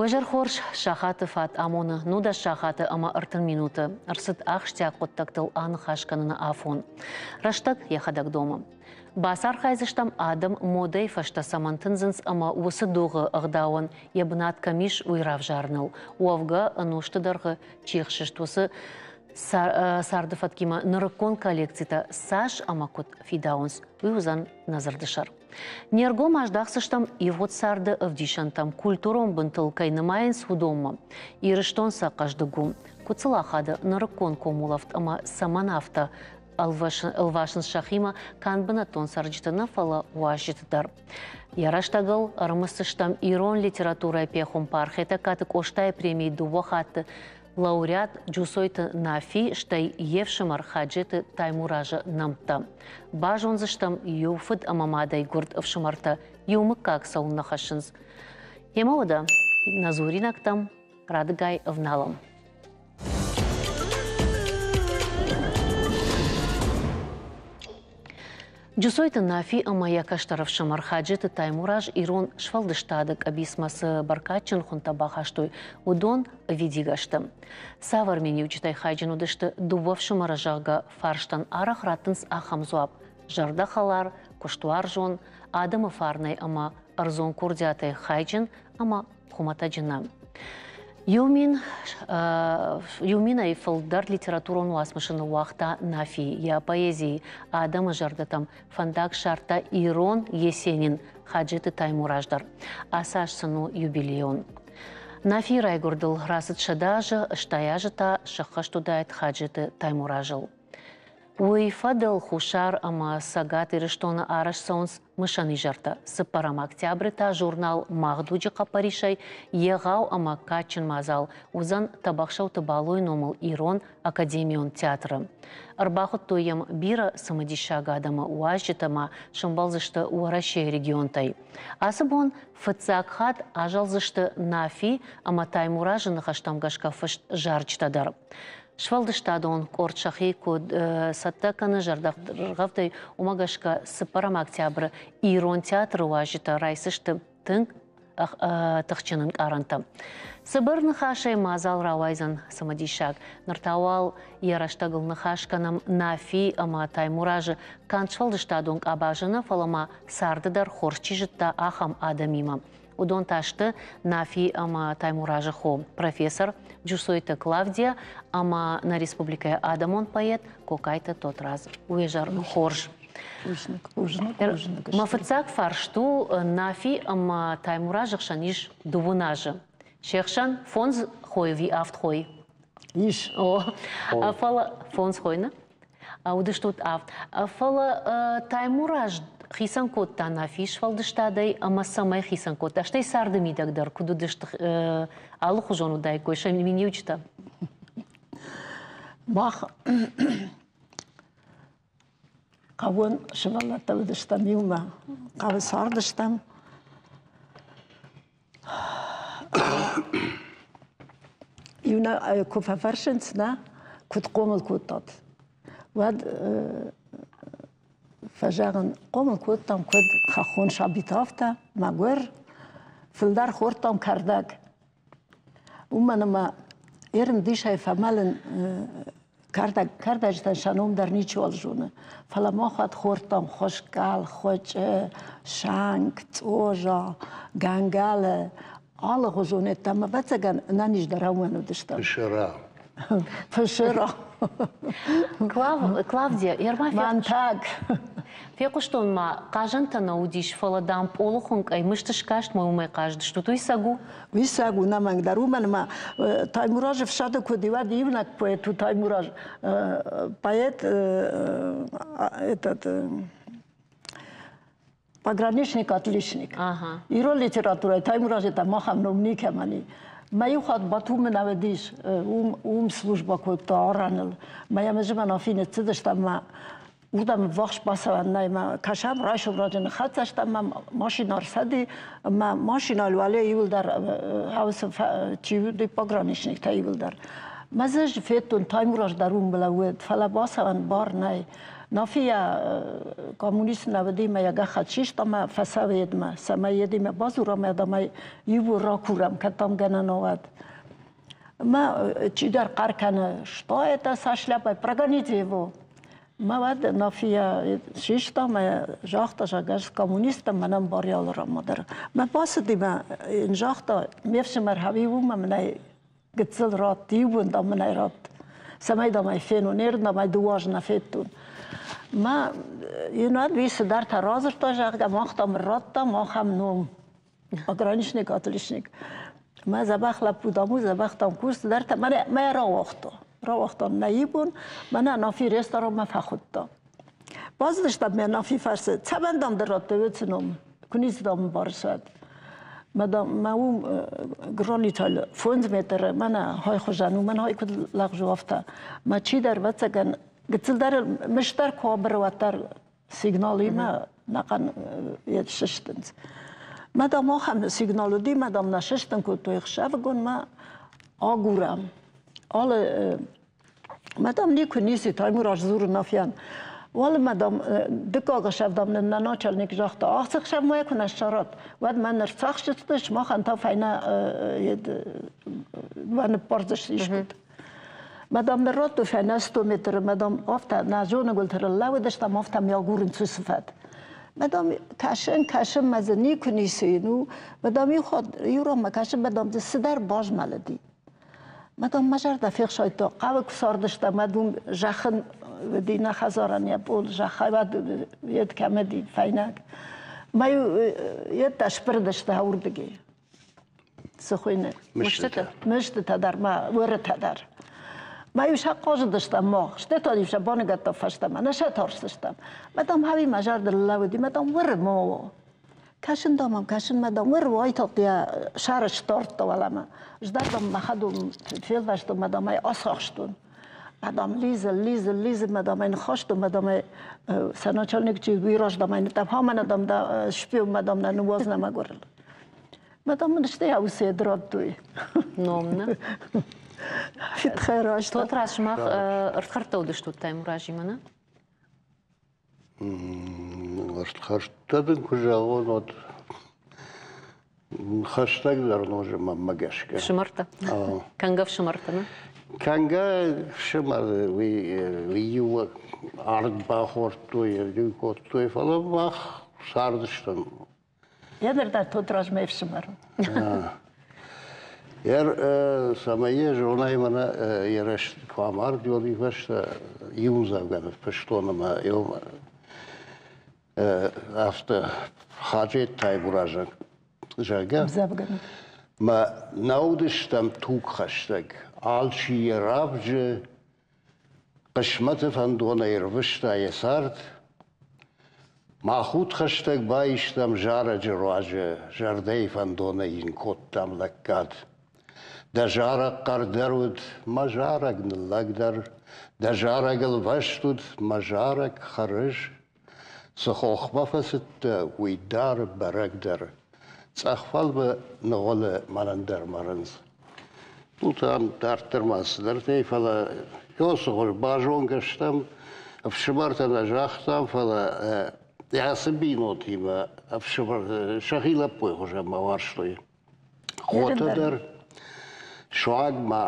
Уӕзӕр хорз сахаты фат амоны 19 сахаты ӕмӕ 30 минуты. Ӕрцыд ахсджиаг хъуыддӕгтыл аныхас кӕныны афон. Рӕстӕг йӕхӕдӕг домы. Бацархайдзыстӕм адӕм модӕйы фӕстӕ цӕмӕн тындзынц ӕмӕ уыцы дугъы ӕгъдауӕн йӕ бынат кӕм ис, уый равзарыныл. Уӕвгӕ, ӕнусты дӕргъы чи хсыст, уыцы царды фӕткимӕ нырыккон коллекцитӕ цас ӕмӕ куыд фидауынц, уый уыдзӕн нӕ дзырды сӕр. Не ргом аздахдзыстӕм ивгъуыд царды ӕвдисӕнтӕм, культурон бынтыл кӕй нымайынц, уыдонмӕ. Ирыстон сӕ хъӕздыг у. Куыд сыл ахады нырыккон комулӕфт ӕмӕ цӕмӕн афтӕ ӕлвасынц сӕхимӕ канд бынӕттон цӕрджыты нӕ, фӕлӕ уазджыты дӕр. Йӕ рӕстӕгыл ӕрымысдзыстӕм ирон литературӕйы пехуымпар Хетӕгкаты Къостайы премийы дыууӕ хатты лауреат Джусойты Нафи, стӕй йе фсымӕр Хаджеты Таймуразы нӕмттӕ. Базондзыстӕм, иу фыд ӕмӕ мадӕй гуырд ӕфсымӕртӕ иу мыггаг цӕуылнӕ хӕссынц. Йемӕ уӕдӕ нӕ дзуринӕгтӕм радыгай ӕвналӕм. Джусойты Нафи ӕмӕ йӕ кӕстӕр ӕфсымӕр Хаджеты Таймураз ирон сфӕлдыстады къӕбицмӕ цы бӕркадджын хуынтӕ бахастой, уыдон ӕвидигӕ сты. Цавӕр миниуджытӕй хайджын уыдысты дыууӕ фсымӕры, зӕгъгӕ, фарстӕн арӕх раттынц ахӕм дзуапп: зӕрдӕхӕлар, куыстуарзон, адӕмы фарнӕй ӕмӕ ӕрдзон курдиатӕй хайджын ӕмӕ хуымӕтӕджы нӕ. Иу мин, иу минӕй фылдӕр литературон уацмысы ныууагъта Нафи. Йӕ поэзийы адӕмы зӕрдӕтӕм фӕндаг ссардта ирон Есенин Хаджеты Таймураз дӕр. Ацы аз сын у юбилейон. Нафийы райгуырдыл рацыд 100 азы, 80 азы та сӕххӕст уыдаид Хаджеты Таймуразыл. Уый фӕдыл Хуссар ӕмӕ Цӕгат Ирыстоны арӕзт цӕуынц мысӕн изӕртӕ. Цыппӕрӕм октябры та журнал «Мах дуджы» хъӕппӕрисӕй егъау ӕмӕ кадджын мадзал уыдзӕн Тӕбӕхсӕуты Балойы номыл Ирон академион театры. Ӕрбахуыдтой йӕм бирӕ цымыдисаг адӕмы, уазджытӕ ма сӕмбӕлдзысты Уӕрӕсейы регионтӕй. Ацы бон фыццаг хатт азӕлдзысты Нафи ӕмӕ Таймуразы ныхӕстӕм гӕсгӕ фыст зарджытӕ дӕр. Сфӕлдыстадон къорд сӕхи куыд цӕттӕ кӕны зӕрдӕргъӕвдӕй, уымӕ гӕсгӕ цыппӕрӕм октябры Ирон театры уазджытӕ райсдзысты тынг тыхджын ӕнкъарӕнтӕ. Цыбыр ныхасӕй мадзал рауайдзӕн цымыдисаг. Ныр та уал йӕ рӕстӕгыл ныхас кӕнӕм Нафи ӕмӕ Таймуразы канд сфӕлдыстадон къабазы нӕ, фӕлӕ ма царды дӕр хорз чи зыдта, ахӕм адӕмимӕ. Уыдон та сты Нафи ӕмӕ Таймуразы хо, профессор Джусойты Клавдия ӕмӕ нӕ республикӕйы адӕмон поэт Кокайты Тотрадз. Уе зӕр хорз. Мӕ фыццаг фарст у, Нафи ӕмӕ Таймуразы хсӕн ис дыууын азы. Се хсӕн фондз хойы ӕви авд хойы? Ис. О, фӕлӕ фондз хойы нӕ? Уыдыстут авд. Фӕлӕ Таймураз хицӕн кодта Нафи сфӕлдыстадӕй ӕмӕ цӕмӕй хицӕн кодта, стӕй царды мидӕг дӕр куыд уыдысты алыхуызон уыдаиккой сӕ миниуджытӕ? Мах хъӕуон сывӕллӕттӕ уыдыстӕм иумӕ, хъӕуы цардыстӕм. Иунӕг куы фӕфӕрсынц, нӕ, куыд хъомыл кодтат, уӕд фӕзӕгъын, хъомыл кодтам куыд хӕххон сабитӕ, афтӕ, мӕгуыр, фылдӕр хордтам кӕрдӕг. Уымӕн ӕмӕ ерын дисӕй фӕмӕлын кӕрдӕг, кӕрдӕджытӕн сӕ ном дӕр ничиуал зоны. Фӕлӕ мах уӕд хордтам хуыскъӕл, хуычъы, сӕнк, цъоза, гӕнгӕлы, алыгъуызон ӕмӕ ӕвӕццӕгӕн ӕнӕниздӕр уымӕн уыдыстӕм. Пысыра. Пысыра. Клавдия, ерма Мӕнтӕг. Фехъуыстон ма, хъазӕнтӕ нӕ уыдис, фӕлӕ, дам, пъолы хуынкъӕй мыст скаст мӕ уымӕй хъазыдыстут. Уый цӕг у? Уый цӕг у, нӕмӕнг дӕр. Уымӕн ӕмӕ Таймуразы фсады куыд и, уӕд иунӕг поэт у Таймураз. Поэт этот пограничник отличник. Ирон литературӕйы Таймуразы та махӕн ном никӕмӕн и. Мӕ иу хатт Батумы нӕ уыдис, уым, уым службӕ кодта арӕныл. Мӕ йӕм ӕз ӕмӕ Нафи ныццыдыстӕм ӕмӕ уырдӕм ӕввахс бацӕуӕн нӕй мӕ кӕсӕм, райсом раджы ныххӕццӕ стӕм ӕмӕ машинӕ ӕрцыди ӕмӕ машинӕйыл уӕле иуылдӕр хаусы чи уыди пограничниктӕ иуылдӕр. Мӕ дзы ӕз федтон, Таймураз дӕр уым лӕууыд, фӕлӕ бацӕуӕн бар нӕй. Нафи йӕ коммунист нӕ уыди мӕ йӕ гӕххӕтт систа мӕ фӕцӕуы йедмӕ, цӕмӕй йедимӕ бадзурӕм адӕмӕй иу ракурӕм, кӕд дам гӕнӕн уӕд. Мӕ чидӕр хъӕр кӕны, что это со шляпой, прогоните его. Мӕ уӕд Нафия систа мӕ загъта, зӕгъгӕ, ӕз коммунист дӕн, мӕнӕн бар ялыраммӕ дӕр. Мӕ бацыди мӕ йын загъта, ме фсымӕр хӕви у мӕ мын ӕй гыццыл ратт, иу дам мын ӕй ратт, цӕмӕй дам ӕй фенон, ер дам ӕй дыууӕ азы нӕ федтон. Мӕ йын уӕд уый цыдӕртӕ радзырдта, зӕгъгӕ, мах дам радтам ахӕм ном, пограничник, отличник. Мӕ дзӕбӕх лӕппу дам у, дзӕбӕх дам кус, цыдӕртӕ мӕ, мӕ рауагъта. Рауагъта нӕ ибон, мӕнӕ Нафи ресторанмӕ фӕхуыдта. Бацыдыстӕм мӕ Нафи фӕрсы, цӕмӕн дам дӕ радтой уыцы ном, куы ницы дам ӕмбарыс уӕд. Мадам, мӕ уым гранитӕл 5 метры мӕнӕ хай хуызӕн у, мӕн хай куыд лӕгъз у, афтӕ. Мӕ чидӕр, ӕвӕццӕгӕн, гыццылдӕр мыстӕр куы абыры, уӕддӕр сигналимӕ нӕхъӕн йед сыстынц. Мадам ахӕм сигнал уыди, мадам нӕ сыстын кодтой ӕхсӕвыгон мӕ агурӕм. Алы Мадам никуы ницы Таймураз дзуры Нафиан. Уалынмӕ, дам, дыккаг ӕхсӕв, дам, нын нӕ начальник загъта, ацы хсӕв ма йӕ куы нӕ ссарат, уӕд мӕ ӕрцахсдзысты, сымахӕн та фӕйнӕ уӕ ныппардзысты искуыд. Мадам ныр радтой фӕйнӕ 100 метры, мадам афтӕ нӕ зоныгуылты лӕууыдыстӕм, афтӕ мӕ агурынц уыцы фӕд. Мадам кӕсын, кӕсын, мӕ дзы никуы ницы йын у. Мадам иу хатт иу ранмӕ кӕсын, мадам дзы цыдӕр базмӕлыди. Мадам мӕ зӕрдӕ фехсайдта, хъӕуы куы цардыстӕм, уӕд уым зӕххын уыди нӕ хӕдзарӕн йӕ пъол, зӕххӕй уӕд йед кӕм уыди фӕйнӕг. Мӕ-иу йедтӕ сбырыдысты уырдыгӕй. Цы хуыйны? Мыстытӕ. Мыстытӕ дӕр ма, уырытӕ дӕр. Мӕ-иу сӕ хъазыдыстӕм мах, стӕй та-иу сӕ баныгӕдтам фӕстӕмӕ, нӕ сӕ тарстыстӕм. Мадам хӕви мӕ зӕрдыл лӕууыди, мадам уыры ма уа. Кӕсын дам ӕм, кӕсын мӕ дам, уыр уайтагъд йӕ сӕр сдардта уӕлӕмӕ. Сдардтам мӕ хӕдон фелвӕстон, мӕ дам ӕй ацахстон. Мадам лидзы, лидзы, лидзы, мадам ӕй ныххастон, мадам ӕй сӕ начальник чи уый раз дам ӕй ныттӕф, мӕнӕ дам дӕ шпион, мадам нӕ ныууадз нӕ мӕгуырыл. Мадам мын стӕй аусе радтой. Ном нӕ? Фидхӕраста. Тотраз, сымах ӕрдхӕрдтӕ уыдыстут Таймуразимӕ, нӕ? Хӕрзтӕ дын куы зӕгъон, уӕд хӕстӕгдӕр нозы мӕнмӕ гӕсгӕ. Фсымӕртӕ? Кӕнгӕ фсымӕртӕ, нӕ? Кӕнгӕ фсымӕр, уый иу ард бахордтой, иу кодтой, фӕлӕ мах цардыстӕм. Йӕ ныр дӕр Тотраз мӕ фсымӕр у. Ер цӕмӕй йӕ зонай, мӕнӕ йӕ рӕст куы амард, уый фӕстӕ иудзӕвгӕ ныффыстон ӕмӕ афтӕ Хаджет Таймуразӕн, зӕгъгӕ, мӕ нӕ уыдыстӕм тугхӕстӕг, алчи йӕ равджы хъысмӕты фӕндонӕй ӕрвыста йӕ цард. Мах удхӕстӕг баистӕм зарӕджы руаджы, зӕрдӕйы фӕндонӕй йын кодтам лӕггад. Дӕ зарӕг хъӕрдӕр уыд, мӕ зарӕг ныллӕгдӕр, дӕ зарӕг ӕлвӕст уыд, мӕ зарӕг хӕрыз. Цы хохмӕ фӕцыдтӕ, уый дӕр бӕрӕгдӕр. Цъӕх фӕлмы ныгъуылы мӕнӕн дӕр мӕ рындз. Ну, там дарддӕр ма цыдӕртӕ, фӕлӕ Иосыгъуыз базонгӕ стӕм, ӕфсымӕртӕ нӕ загътам, фӕлӕ ацы бинонтимӕ ӕфсымӕр сӕхи лӕппуйы хуызӕн ма уарзтой. Хотӕ дӕр суанг ма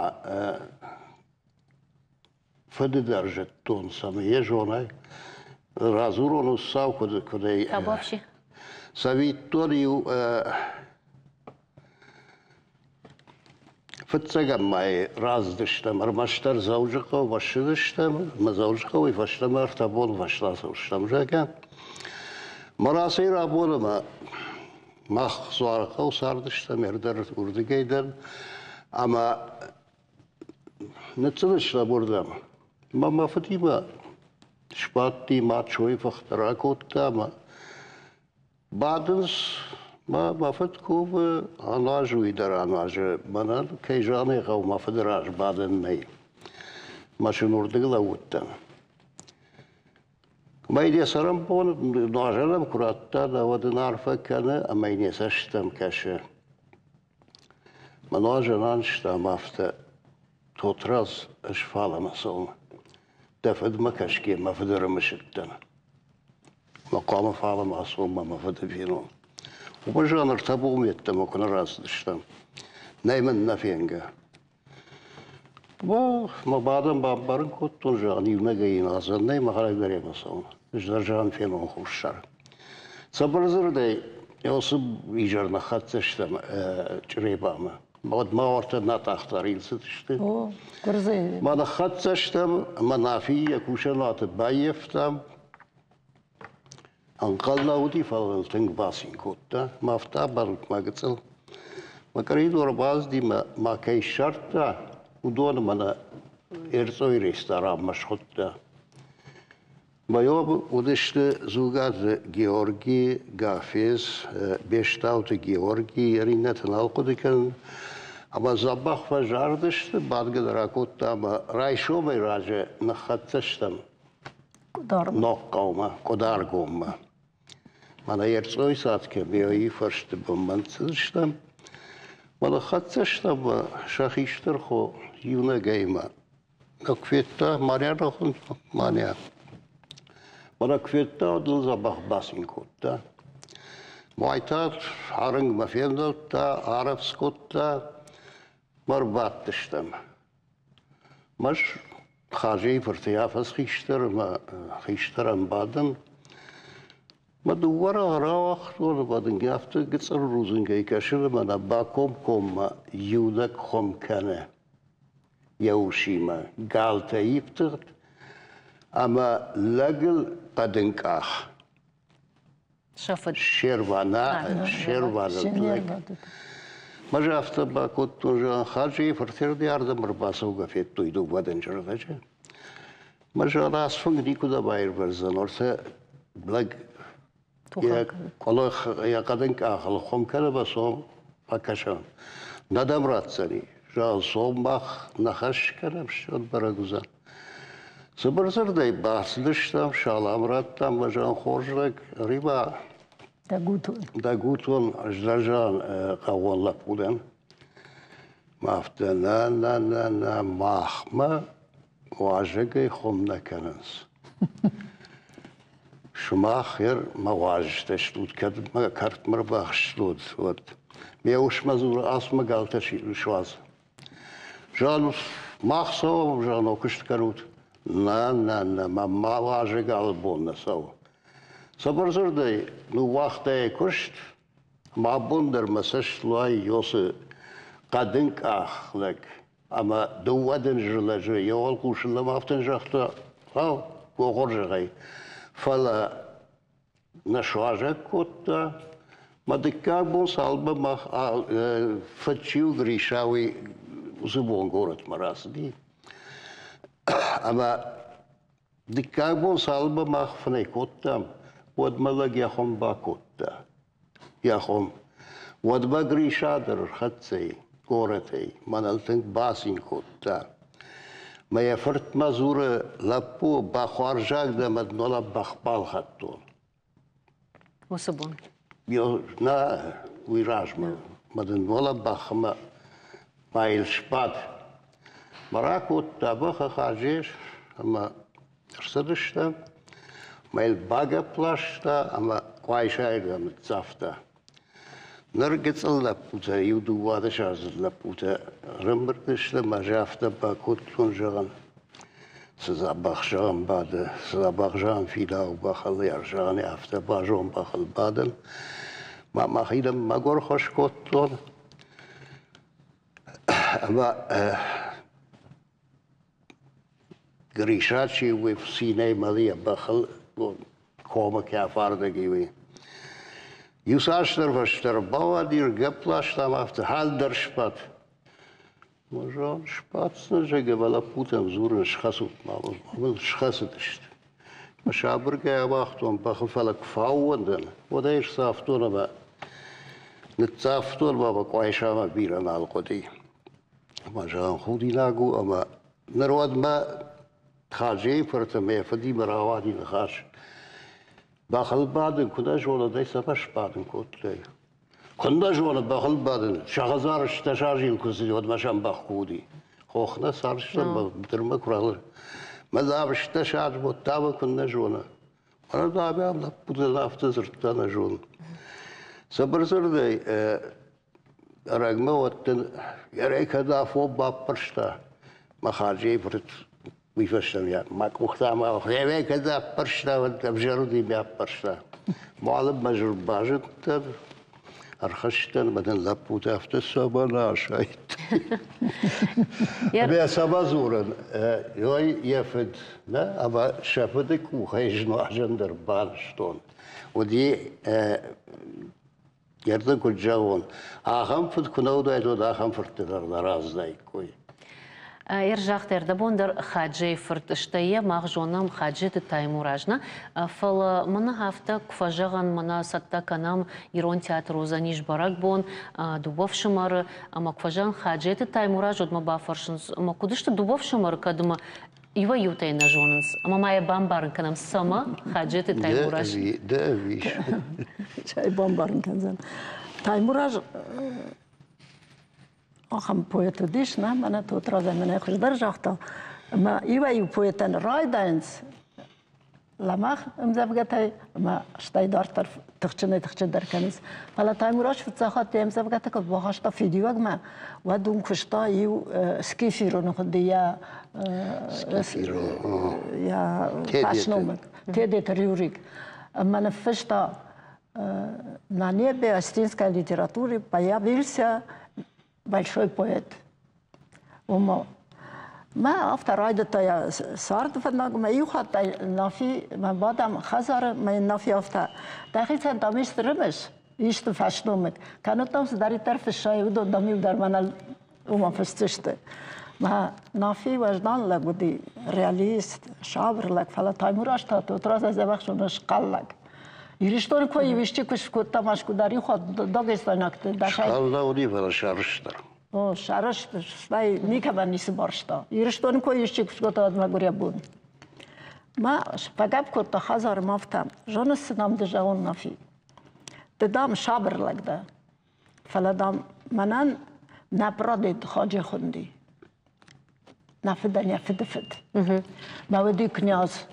фыды дӕр зыдтон, цӕмӕй йӕ зонай. Радзурон уыцау куыд куыдӕй. Табуафси. Цӕвиттон-иу фыццӕгӕм мӕйы рацыдыстӕм, ӕрмӕстдӕр Дзӕуджыхъӕумӕ ссыдыстӕм, ӕмӕ Дзӕуджыхъӕуӕй фӕстӕмӕ 3 боны фӕстӕ ацӕудзыстӕм, зӕгъгӕ. Мӕ рацӕй рабон ӕмӕ мах Дзуарыхъӕу цардыстӕм, ӕрдӕр уырдыгӕй дӕр, ӕмӕ Ныццыдыстӕм уырдӕм. Мӕ мӕ фыдимӕ сбадти, мад сойыфыхтӕ ракодта ӕмӕ бадынц. Мӕ мӕ фыд кувы, ануазы уый дӕр ануазы. Мӕнӕн, кӕй зӕгъын ӕй хъӕуы, мӕ фыды раз бадӕн нӕй. Мӕ сын уырдыг лӕууыдтӕн. Мӕ йӕ цӕрӕнбон нуазӕн ӕм куы радта, уӕд ын арфӕ кӕны ӕмӕ йын йӕ цӕстӕм кӕсы. Мӕ нуазӕн анызтам афтӕ, Тотрадз ӕз фалӕмӕ цӕуын. Дӕ фыдмӕ кӕсгӕ мӕ фыды ӕрымысыдтӕн. Мӕ хъуамӕ фалӕмӕ ацӕуон мӕ мӕ фыды фенон. Уымӕн зӕгъын ӕртӕ боны йеддӕмӕ куы нӕ рацыдыстӕм. Нӕй мын нӕ фенгӕ. Мӕ бадӕн бамбарын кодтон, зӕгъын, иунӕгӕй йын адзӕн нӕй, мӕхӕдӕг дӕр йемӕ цӕуын. Ӕз дӕр, зӕгъын, фенон Хуссар. Цыбырдзырдӕй, уыцы изӕр ныххӕццӕ стӕм Чъребамӕ. Уӕд ма уартӕ натъахтар цыдысты. Ма ныххӕццӕ стӕм ӕмӕ Нафи йӕ кусӕнуаты баййӕфтам. Ӕнхъӕл нӕ уыди, фӕлӕ йыл тынг бацин кодта. Мӕ афтӕ абарут мӕ гыццыл. Мӕ коридоры бацыди мӕ ма кӕй ссардта, уыдоны мӕнӕ Эрцъойы ресторанмӕ схуыдта. Мӕ уыдысты Дзугаты Георги, Гафез, Бестауты Георги, иннӕты нал хъуыды кӕнын. Ӕмӕ дзӕбӕх фӕзардысты, бадгӕ дӕр акодта ӕмӕ райсомӕй раджы ныххӕццӕ стӕм Ногхъӕумӕ, Къуыдаргоммӕ. Мӕнӕ Ерцъойы цад Кебейы фӕрсты бынмӕ ныццыдыстӕм. Мӕ ныххӕццӕ стӕм сӕ хистӕр хо иунӕгӕй мӕ Куы федта, Марья хуынд Маня. Мӕнӕ куы федта, уӕд ыл дзӕбӕх бацин кодта. Уайтагъд арынгмӕ февнӕлдта, арӕвдз кодта, мӕ ӕрбадтыстӕм. Мӕз Хазийы фырты афӕдз хистӕр ӕмӕ хистӕрӕн бадын. Мӕ дыууӕ рауагътон ӕмӕ дын афтӕ гыцъыл рудзынгӕй кӕсын ӕмӕ нӕ бакомкоммӕ иунӕг хуым кӕны. Йӕ усимӕ галтӕ ифтыгъд ӕмӕ лӕгыл хъӕдын къах. Сӕ фыд. Се рвадӕн лӕг. Мӕз афтӕ бакодтон, зӕгъын, Хаджийы фырты ардӕм ӕрбацӕугӕ федтой дыууӕ дынджыр лӕджы. Мӕ зӕгъын, ацы фынг никуыдӕм аирвӕздзӕн, ортӕ лӕг йӕ хъӕдын къахыл хуым кӕны ӕмӕ цом фӕкӕсӕм. Нӕ дӕм ратдзӕни. Зӕгъ, цом мах нӕ хӕс кӕнӕм, ссӕд бӕрӕг уыдзӕн. Цыбыр дзырдӕй бацыдыстӕм, салам радтам ӕмӕ зӕгъын, хорз лӕг, ӕри-ма Дӕгутон, ӕз дӕр зӕгъын, хъӕууон лӕппу дӕн. Афтӕ нӕ, нӕ, нӕ, нӕ, махмӕ уазӕгӕй хуым нӕ кӕнынц. Сымах ер мӕ уазджытӕ стут, кӕд мӕ кӕртмӕ рбахстут, уӕд. Ме усмӕ дзуры, ацу мӕ галтӕ суадз. Зӕгъын, мах цӕуӕм, зӕгъын, куыст кӕнут. Нӕ, нӕ, нӕ, мӕ ма уазӕг алы бон нӕ цӕуы. Цыбырдзырдӕй ныууагъта йӕ куыст, ӕмӕ абон дӕр мӕ цӕст уайы Йосы хъӕдын къах лӕг ӕмӕ дыууӕ дынджыр лӕджы йӕ уӕлхъус ын афтӕ загъта, ау, гогъор зӕгъай. Фӕлӕ нӕ суазӕг кодта. Мӕ дыккаг бон цалынмӕ мах фыд чи у Гриша, уый уыцы бон горӕтмӕ рацыди. Ӕмӕ дыккаг бон цалынмӕ мах фынӕй кодтам, уӕдмӕ лӕг йӕ хуым бакодта. Йӕ хуым. Уӕдмӕ Гриша дӕр ӕрхӕццӕ и горӕтӕй, мӕныл тынг бацин кодта. Мӕ йӕ фыртмӕ дзуры, лӕппу, бӕхуарзаг дӕ мӕ нола бӕх балхӕдтон. Уыцы бон? Нӕ, уый размӕ. Мӕ дын нола бӕхмӕ ма йыл сбад. Мӕ ракодта бӕхы Хаджес ӕмӕ ӕрцыдыстӕм. Мӕ йыл багӕпп ласта ӕмӕ Къуайсайырдӕм ныццавта. Ныр гыццыл лӕппутӕ, иу дыууадӕсаздзыд лӕппутӕ ӕрӕмбырд сты ӕмӕ ӕз афтӕ бакодтон, зӕгъын, цы дзӕбӕх зӕгъын бады, цы дзӕбӕх зӕгъын фидауы бӕхыл, зӕгъын, афтӕ базон бӕхыл бадын. Мӕ мӕхидӕн мӕгуыр хуыз кодтон. Ӕмӕ Гриша чи уый цинӕй мӕлы йӕ бӕхыл комы кӕфардӕг и уый. Иуцасдӕр фӕстӕ бауади, ргӕпп ластам, афтӕ хӕл дӕр сбад. Мазан сбаддзӕн, зӕгъгӕ, мӕ лӕппутӕм дзурын, схӕцут ма мыл, схӕцыдысты. Мӕ сабыргай ауагътон бӕхы, фӕлӕ куы фӕаууон дӕн, уӕд ӕй сцавтон ӕмӕ ныццавтон ӕмӕ Къуайсамӕ бирӕ нал хъуыди. Ӕмӕ зӕгъын, худинаг у ӕмӕ ныр уӕдмӕ Хаджейы фырт ӕмӕ йӕ фыдимӕ рауади ныхас. Бӕхыл бадын куы нӕ зонын, ӕй цӕмӕ сбадын кодтай? Куы нӕ зоны бӕхыл бадын, сӕ хӕдзары стӕсазил куы цыди, уӕдмӕ сӕм бӕх куы уыди. Хох нӕ цардыстӕм, быдырмӕ куы ралыр. Мӕ лавстӕ сазмодта мӕ куыннӕ зона. Мӕнӕ дам лӕппутӕн афтӕ дзырдта нӕ зонын. Цыбырдзырдӕй ӕрӕгмӕ уӕддӕр ӕрӕй кӕд афон баппӕрста мӕ Хаджийы фырт уый фӕстӕ мӕ къухтӕ ӕмӕ ӕрӕй кӕд аппӕрста, уӕд ӕвзӕр уыди мӕ аппӕрста. Уалынмӕ базыдтӕн, ӕрхызтӕн ӕмӕ дын лӕппутӕ афтӕ цӕмӕн асайдтой. Ӕмӕ цӕмӕ дзурын, ой йӕ фыд нӕ, ӕмӕ сӕ фыды къухӕй знуазӕн дӕр банызтон. Уыди Гердын куыд зӕгъон, ахӕм фыд куы нӕ уыдаид, уӕд ахӕм фыртты дӕр нӕ раздаиккой. Ӕрзагъта ӕрдӕбон дӕр Хаджейы фырт, стӕй йӕ мах зонӕм Хаджеты Таймураз нӕ, фӕлӕ мӕнӕ афтӕ куы фӕзӕгъӕн, мӕнӕ цӕттӕ кӕнӕм, ирон театр уыдзӕнис бӕрӕгбон, дыууӕ фсымӕры, ӕмӕ куы фӕзӕгъӕн Хаджеты Таймураз, уӕд мӕ бафӕрсынц, ӕмӕ куыд сты дыууӕ фсымӕры, кӕд ӕмӕ иуӕй-иутӕ йӕ нӕ зонынц. Ӕмӕ ма йӕ бамбарын кӕнӕм, цӕмӕ Хаджеты Таймураз. Ды ӕви? Цӕй бамбарын кӕндзӕн. Таймураз ахӕм поэт уыдис, нӕ, мӕнӕ Тотрадз мӕнӕ хуыздӕр загъта. Ӕмӕ иуӕй-иу поэтӕн райдайынц лӕмӕгъ ӕмдзӕвгӕтӕй ӕмӕ стӕй дарддӕр тыхджынӕй-тыхджындӕр кӕнынц. Фӕлӕ Таймураз фыццаг хатт йе ӕмдзӕвгӕтӕ куы бахаста фидиуӕгмӕ, уӕд уым куыста иу Скифироны хуынди йӕ йӕ фӕсномыг Тедеты Рюрик. Ӕмӕ ныффыста на небе осетинской литературы появился большой поэт. Ома, мӕ афтӕ райдыдта йӕ царды фӕндаг, мӕ иу хатт Нафи, мӕ бадӕм хӕдзары, мӕ йын Нафи афтӕ, дӕхицӕн дам исты рымыс, исты фӕсномыг, кӕннод дам цыдӕриддӕр фыссай, уыдон дам иу дӕр мӕнӕ уымӕн фысдзысты. Мӕ Нафи уӕздан лӕг уыди, реалист, сабыр лӕг, фӕлӕ Таймураз та Тотрадз дзӕбӕх зоны схъӕл лӕг. Ирыстоны кой исчи куы скодта Мӕскуы дӕр иу хатт дагестайнӕгты дӕсӕй. Схъӕл уыди, фӕлӕ сӕрыстыр. О, сӕрыстыр, стӕй никӕмӕн ницы барста. Ирыстоны кой исчи куы скодта, уӕд мӕгуыр йӕ бон. Ма фӕгӕпп кодта хӕдзары ма афтӕ, зоныс цы дам ды зӕгъон, Нафи? Ды, дам, сабыр лӕг дӕ. Фӕлӕ, дам, мӕнӕн нӕ прадед Хаджи хуынди. Нӕ фыдӕн йӕ фыдыфыд. Мӕ уыди княз.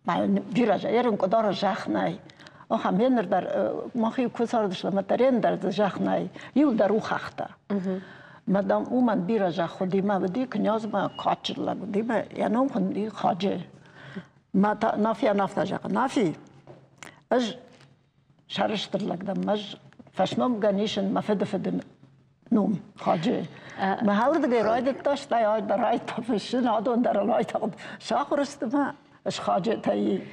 Бирӕ ерын къуыдары зӕхх нӕй. Ахӕм еныр дӕр мах-иу куы цардыстӕм, ӕмӕ дӕр ӕндӕр дзы зӕхх нӕй. Иу дӕр у хӕхтӕ. Мадам уымӕн бирӕ зӕхх уыди, мӕ уыди князмӕ кадджын лӕг уыди, мӕ йӕ ном хуынди Хаджи. Мӕ та Нафийӕн афтӕ зӕгъы, Нафи, ӕз сӕрыстыр лӕг дӕн, ӕз фӕсномгӕн исын мӕ фыдыфыды ном Хаджи. Мӕ алырдыгӕй райдыдта, стӕй дӕр райдыдта фыссын, адон дӕр райтагъд сахуыр сты мӕ схаджетӕй.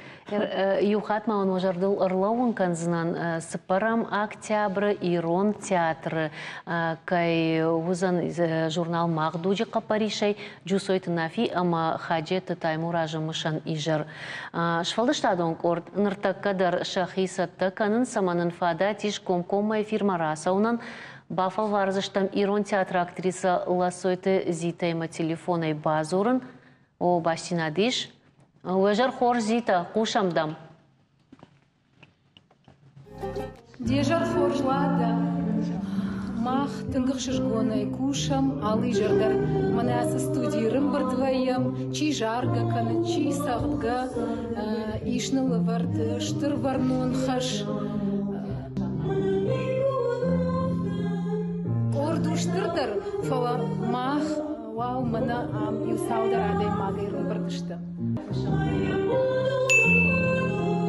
Иу хатт ма уын уӕ зӕрдыл ӕрлӕууын кӕндзынӕн, цыппӕрӕм октябры Ирон театры кӕй уыдзӕн журнал Мах дуджы хъӕппӕрисӕй Джусойты Нафи ӕмӕ Хаджеты Таймуразы мысӕн изӕр. Сфӕлдыстадон къорд ныртӕккӕ дӕр сӕхи цӕттӕ кӕнынц ӕмӕ нын фадат ис комкоммӕ эфирмӕ рацӕуынӕн. Бафӕлвардзыстӕм ирон театры актрисӕ Ласойты Зитӕимӕ телефонӕй бадзурын. О, бастдзинад ис. Уӕ зӕр хорз, Зитӕ, хъусӕм дӕм. Де зӕр хорз, Лада! Мах тынг ӕхсызгонӕй кусӕм алы изӕр дӕр. Мӕнӕ ацы студийы рымбырд вӕййӕм, чи заргӕ кӕны, чи цӕгъдгӕ. Ис ныл ӕвӕрд стыр бӕрнон хӕс. Къорд у стырдӕр, фӕлӕ мах уал мӕнӕ ам иу цалдӕр адӕймагӕй рымбырд сты.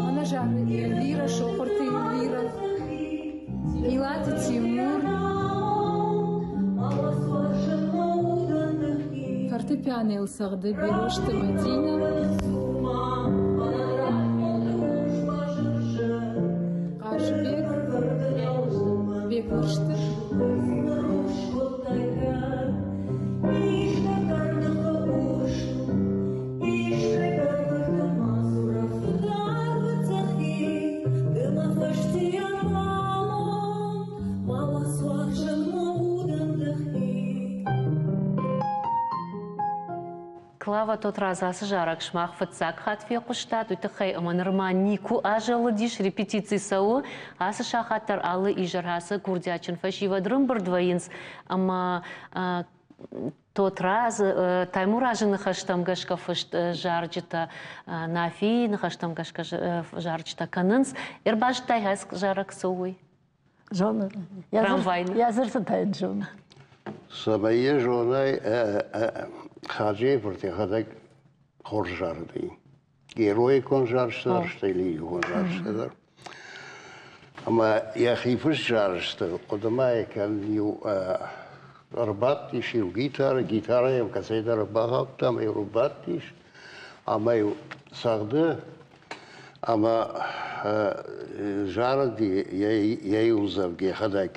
Мӕнӕ зары Эльвира, Сохъуырты Эльвира, Илаты Тимур. Фортепианойыл цӕгъды Берозты Мадинӕ. Хъазыбег, Бекъуырсты. Клава Тотрадз ацы зарӕг сымах фыццаг хатт фехъуыстат, уый тыххӕй ӕмӕ нырма никуы азӕлыдис, репетици цӕуы. Ацы сахат дӕр алы изӕр ацы курдиатджын фӕсивӕд рымбырд вӕййынц ӕмӕ. Тотрадзы, Таймуразы ныхӕстӕм гӕсгӕ фыст зарджытӕ, Нафийы ныхӕстӕм гӕсгӕ зарджытӕ кӕнынц. Ӕрбазыдтай зарӕг цы у, уый? Зонын. Йӕ дзырдтӕ йын зонын. Цӕмӕй йӕ зонай, Хаджийы фырт йӕхӕдӕг хорз зарыди. Героикон зарджытӕ дӕр, стӕй лирикон зарджытӕ дӕр. Ӕмӕ йӕхи фыст зарджытӕ хъуыдымӕ кӕн иу ӕрбадтис иу гитарӕ, гитарӕ йӕм кӕцӕйдӕр ӕрбахаудта ӕмӕ иу ӕрбадтис, ӕмӕ-иу цӕгъды ӕмӕ зарыди йӕ иу ӕмдзӕвгӕ йӕхӕдӕг.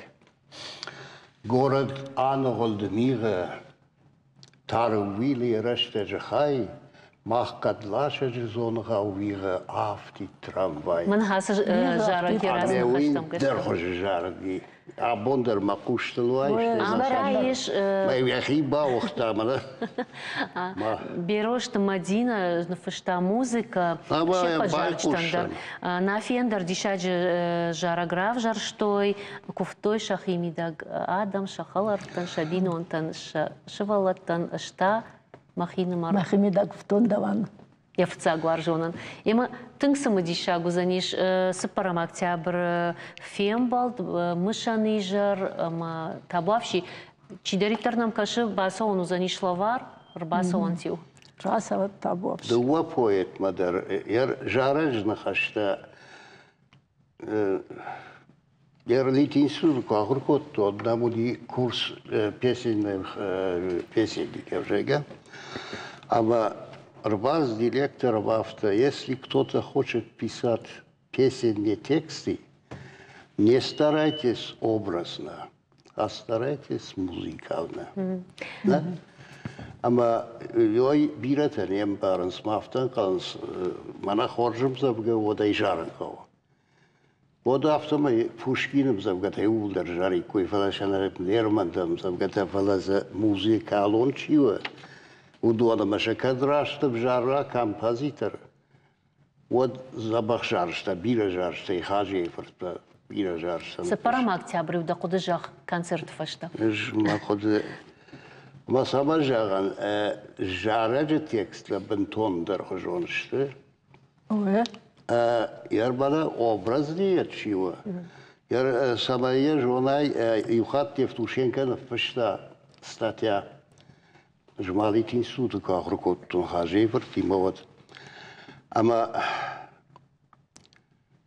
Горӕт аныгъуылд мигъы, Тары ууилы рӕстӕджы хай, мах хъӕдласӕджы дзоныгъау уигъы афтид трамвай. Мын ацы зарӕг йӕ разы ныхӕстӕм гӕсгӕ. Дӕр хуызы зарыди. Абон дӕр мӕ хъустыл уайы. Ис. Йӕхи бауыгъта мӕнӕ. Берозты Мадинӕ ныффыста музыкӕ се ппӕт зарджытӕн дӕр. Нафийӕн дӕр диссаджы зарӕг равзӕрстой, куывтой сӕхимидӕг адӕм, сӕ хӕлӕрттӕн, сӕ бинонтӕн, сӕ сывӕллӕттӕн, ӕз та мӕхинымӕр. Мӕхимидӕг куывтон дӕуӕн. Йӕ фыццаг уарзонӕн. Ӕмӕ тынг цымыдисаг уыдзӕнис цыппӕрӕм октябры фембӕлд, мысӕн изӕр ӕмӕ табуафси. Чидӕриддӕр нӕм кӕсы, бацӕуӕн уыдзӕнис лӕвар, ӕрбацӕуӕнт-иу. Рацӕуӕд табуафси. Дыууӕ поэтмӕ дӕр йӕ зарӕджы ныхӕстӕ Литинституты куы ахуыр кодтон, нӕм уыди курс песенников, зӕгъгӕ. Ӕмӕ ӕрбацыди лектор ӕмӕ афтӕ, если кто-то хочет писать песенные тексты, не старайтесь образно, а старайтесь музыкально. Да? Ӕмӕ ой бирӕтӕ не мбарынц, ма афтӕ ӕнхъӕлынц, мӕнӕ хорз ӕмдзӕвгӕ, уӕд ӕй зарын хъӕуы. Уӕд афтӕмӕй Пушкины ӕмдзӕвгӕтӕ иууылдӕр зариккой, фӕлӕ сӕ Лермонты ӕмдзӕвгӕтӕ, фӕлӕ дзы музыкалон чи у, уыдон ӕмӕ сӕ кӕд раст ӕвзара композитор, уӕд дзӕбӕх зарджытӕ, бирӕ зарджытӕ, Хаджийы фырттӕ бирӕ зарджытӕ. Цыппӕрӕм октябры дӕ хъуыды зӕгъ концерты фӕстӕ. Ӕз мӕ хъуыды мӕ цӕмӕ зӕгъӕн, зарӕджы тексттӕ бынтондӕр хуызон сты. Ӕрбада образнее чи у, цӕмӕй йӕ зонай, иу хатт Евтушенко ныффыста статья. Змалиты институты куы ахуыр кодтон Хазейы фыртимӕ, уӕд. Ӕмӕ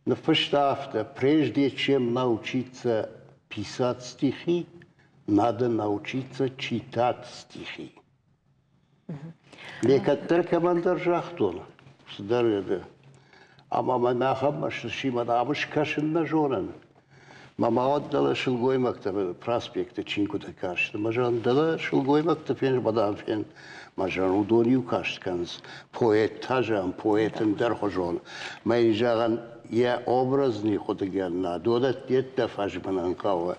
ныффыста афтӕ: прежде чем научиться писать стихи, надо научиться читать стихи. Ме кӕддӕр кӕмӕндӕр загътон, цыдӕр ӕды. Ӕмӕ мӕ ахӕм сси мӕ ам скӕсын нӕ зонын. Мӕ ма уӕд дӕлӕ сылгоймӕгтӕ проспекты чингуытӕ касты. Мӕ зӕгъын, дӕлӕ сылгоймӕгты фен, мадам фен. Мӕ зӕгъын, уыдон иу каст кӕнынц. Поэт та, зӕгъын, поэт ӕндӕрхуызон. Мӕ йын, зӕгъын, йӕ образный хъуыдыгӕнӕг, додӕттӕ фӕзмынӕн хъӕуы.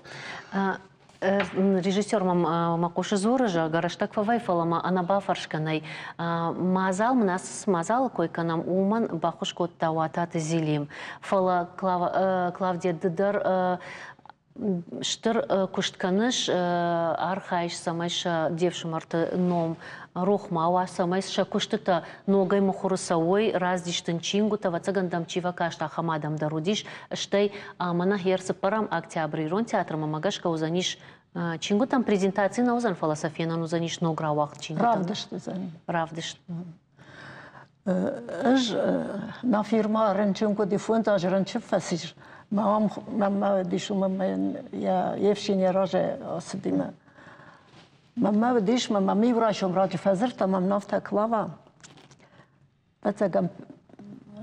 Режиссер мӕм мӕ хъусы дзуры, зӕгъгӕ, рӕстӕг фӕвӕй, фӕлӕ ма ӕнӕбафӕрсгӕ нӕй. Мадзал мын ацы цы мадзалы кой кӕнӕм, уымӕн баххуыс кодта Уататы Зелим. Фӕлӕ, Клавдия, ды дӕр стыр куыст кӕныс, архайыс, цӕмӕй сӕ де фсымӕрты ном рох ма уа, цӕмӕй сӕ куыстытӕ ногӕй мыхуыры цӕуой, раздисты чингуытӕ, ӕвӕццӕгӕн дӕм чи фӕкаст, ахӕм адӕм дӕр уыдис. Стӕй мӕнӕ гъер цыппӕрӕм октябры Ирон театрмӕ мӕ гӕсгӕ уыдзӕнис чингуытӕм презентаци нӕ уыдзӕн, фӕлӕ сӕ фенӕн уыдзӕнис ног рауагъд чингуытӕн. Равдыст уыдзӕни. Равдыст. Ӕз нӕ фирма рынчын куыд фондз азы рынчын фӕцис. Мӕнмӕ уыдис, уымӕн йе фсин йӕ разӕй ацыди мӕ. Мӕнмӕ уыдис, мӕ иу райсом раджы фӕдзырдта, мӕм афтӕ Клава, ӕвӕццӕгӕн,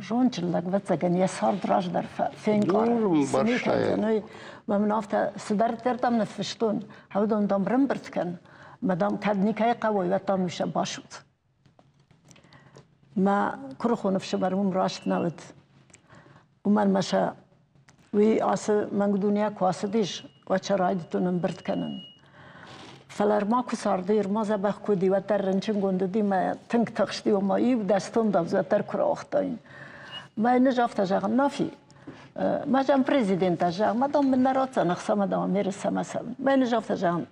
зондджын лӕг, ӕвӕццӕгӕн, йӕ цард раздӕр фенкъары. Цы ми кӕндзӕн, уый. Мӕ мын афтӕ цыдӕриддӕр дам ныффыстон, уыдон дам рымбырд кӕн, мӕ дам кӕд никӕй хъӕуой, уӕд дам сӕ басудз. Мӕ куырыхон ӕфсымӕр уым раст нӕ уыд. Уымӕн мӕ сӕ уый ацы мӕнг дунейӕ куы ацыдис, уӕд сӕ райдыдтон ӕмбырд кӕнын. Фӕлӕ ӕрма куы царди, ӕрма дзӕбӕх куы уыди, уӕддӕр рынчынгонд уыди мӕ тынг тыхсти, ома иу дӕстон дӕр уӕддӕр куы рауагътаин. Мӕ йын ӕз афтӕ зӕгъын, Нафи, мӕ зӕгъын президент зӕгъ, мӕ дам мын нӕ ратдзӕн ӕхца, мӕ дам Америкӕмӕ цӕуын. Мӕ йын ӕз афтӕ зӕгъын,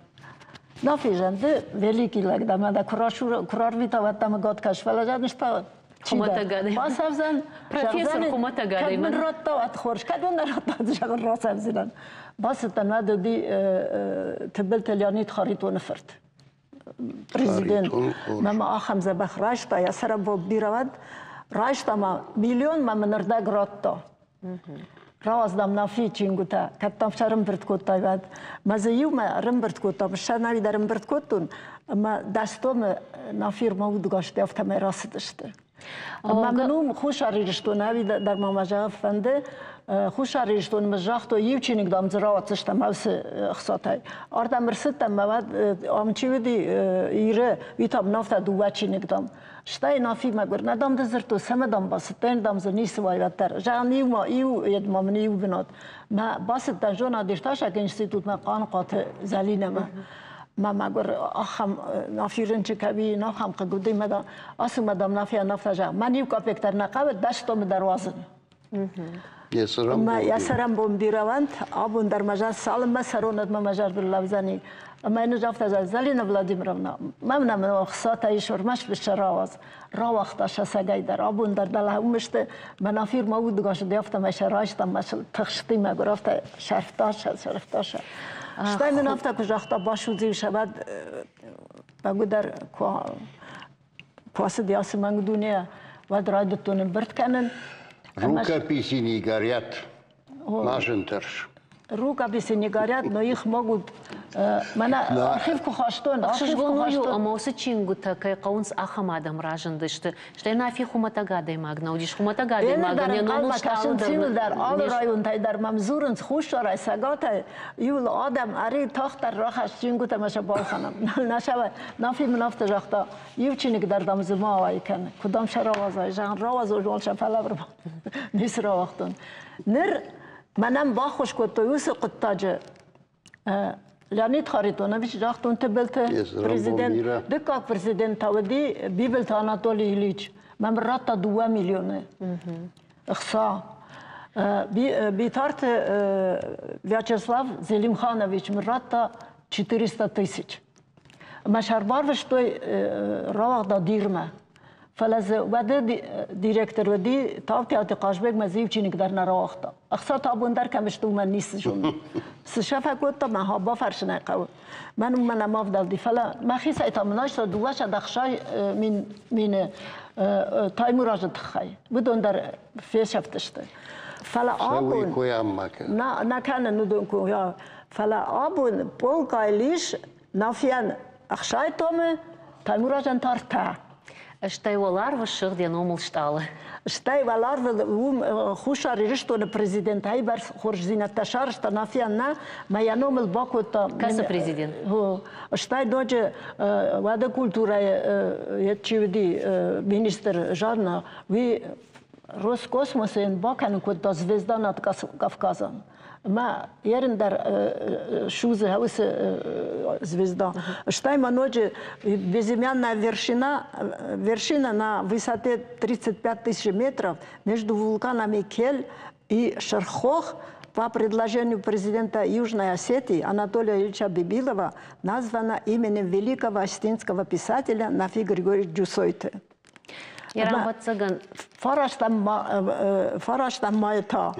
Нафи зӕгъ, ды великий лӕг дӕ, мӕ дӕ куы рарвита, уӕд дӕм год кӕс, фӕлӕ зӕгъ, та Хуымӕтӕг Бацӕвдзӕн. Профессор хуымӕтӕг Кӕд мын радта, уӕд хорз, кӕд мын нӕ радта, зӕгъын рацӕвдзынӕн. Бацыдтӕн, уӕд уыди Тыбылты Леонид Харитоны фырт. Президент. Мӕ ма ахӕм дзӕбӕх райста, йӕ цӕрӕнбон бирӕ уӕд. Райста ма миллион мӕ мын ӕрдӕг радта. Рауадздам Нафийы чингуытӕ, кӕд дӕм сӕ ӕрӕмбырд кодтай, уӕд. Мӕ дзы иумӕ ӕрӕмбырд кодтам, сӕнӕри дӕр ӕмбырд кодтон, ӕмӕ дӕс томы Нафирмӕ удгасты афтӕмӕй рацыдысты. Ӕмӕ мын уым Хуссар Ирыстоны, ӕви дӕр ма мӕ зӕгъын фӕнды, Хуссар Ирыстоны мын загътой, иу чиныг, дам, дзы рауадздзыстӕм ацы ӕхцатӕй. Ардӕм ӕрцыдтӕн, мӕ уӕд ам чи уыди Иры, уый та мын афтӕ дыууӕ чиныг, дам. Стӕй Нафи мӕгуыр, нӕ дам ды дзырдтой, цӕмӕ дам бацыдтӕн, дам дзы ницы уайвӕддӕр. Зӕгъӕм, иу ма, иу йедмӕ мын иу бынат. Мӕ бацыдтӕн зонад-иртасӕг институтмӕ Хъаныхъуаты Зӕлинӕмӕ. Мӕ мӕгуыр ахӕм Нафи рынчын кӕми, ахӕм хъыг уыди мӕ дам, ацы мӕ дам Нафийӕн афтӕ зӕгъ, мӕн иу капек дӕр нӕ хъӕуы, 10 томы дӕр уадзын. Ӕмӕ йӕ цӕрӕнбон бирӕ уӕнт, абон дӕр мӕ зӕр цалынмӕ цӕрон, уӕдмӕ мӕ зӕрдыл лӕудзӕни. Ӕмӕ йын ӕз афтӕ зӕгъын, Залина Владимировна, мӕм нӕм ӕхцатӕ ис, ӕрмӕст сӕ рауадз. Рауагъта сӕ сӕгӕй дӕр. Абон дӕр дӕлӕ уым сты. Мӕнӕ фирмӕ удыгас уыди, афтӕмӕй сӕ райстам, мӕ сыл тыхсти, мӕгуыр, афтӕ сӕрфта сӕ, сӕрфта сӕ. Стӕй мын афтӕ куы загъта, басудз-иу сӕ, уӕд бӕгуыдӕр куы ацыди ацы мӕнг дунейӕ, уӕд райдыдтон ӕмбырд кӕнын. Рукописи не горят, ма зын тӕрс. Рукописи не горят, но их могут мӕнӕ архив куы хастон, Ӕхсызгон уый у, ӕмӕ уыцы чингуытӕ кӕй хъӕуынц, ахӕм адӕм разындысты. Стӕй Нафи хуымӕтӕг адӕймаг нӕ уыдис. Хуымӕтӕг адӕймагӕн йӕ номыл стъалы дӕр дӕр алы районтӕй дӕр мӕм дзурынц Хуссарӕй, Цӕгатӕй. Иуыл адӕм ӕри тагъддӕр рахӕсс чингуытӕ ӕмӕ сӕ балхӕнӕм. Нафи мын афтӕ загъта, иу чиныг дӕр дам дзы ма ауӕй кӕн. Куы дам сӕ рауадзай, зӕгъын, рауадзой, уал сӕ фӕлӕвыр ницы рауагътон. Ныр мӕнӕн баххуыс кодтой уыцы хъуыддаджы Леонид Харитонович загътон Тыбылты президент, дыккаг президент та уыди Бибылты Анатолий Ильич. Мӕм радта 2 миллионы ӕхца. Битарты Вячеслав Зелимханович мын радта 400 тысяч. Мӕ сӕ ӕрбарвыстой рауагъдад Ирмӕ. Фӕлӕ дзы уӕды директор уыди Таутиаты Хъазбег мӕ дзы иу чиныг дӕр нӕ рауагъта. Ӕхца та абон дӕр кӕм сты, уымӕн ницы зонын. Цы сӕ фӕкодта, мӕ бафӕрсын ӕй хъӕуы. Мӕн уымӕ нӕма ӕвдӕлди, фӕлӕ мӕхицӕй та мын айста 260 000 Таймуразы тыххӕй. Уыдон дӕр фесӕфтысты. Фӕлӕ абон... Нӕ кӕнын уыдон кой. Фӕлӕ абон полкъайыл ис Нафийӕн 60 томы, Таймуразӕн та ӕртӕ. Стӕй уӕларвы ссыгъд йӕ номыл стъалы. Стӕй уӕларвыл уым Хуссар Ирыстоны президент айбӕрц хорздзинӕдтӕ сарӕзта Нафийӕн нӕ, мӕ йӕ номыл бакодта. Кӕцы президент? Стӕй ноджы уӕды культурӕйы чи уыди министр Жанна, уый Роскосмосы йын бакӕнын кодта звезда над Кавказом. Мӕ ерын дӕр судзы уыцы звезда. Стӕй ма ноджы безымянная вершина, вершина на высоте 35 тысяч метров между вулканами Кель и Шерхох по предложению президента Южной Осетии Анатолия Ильича Бибилова названа именем великого осетинского писателя Нафи Григорьевича Джусойты. Ӕвӕццӕгӕн. Фарастӕм май та.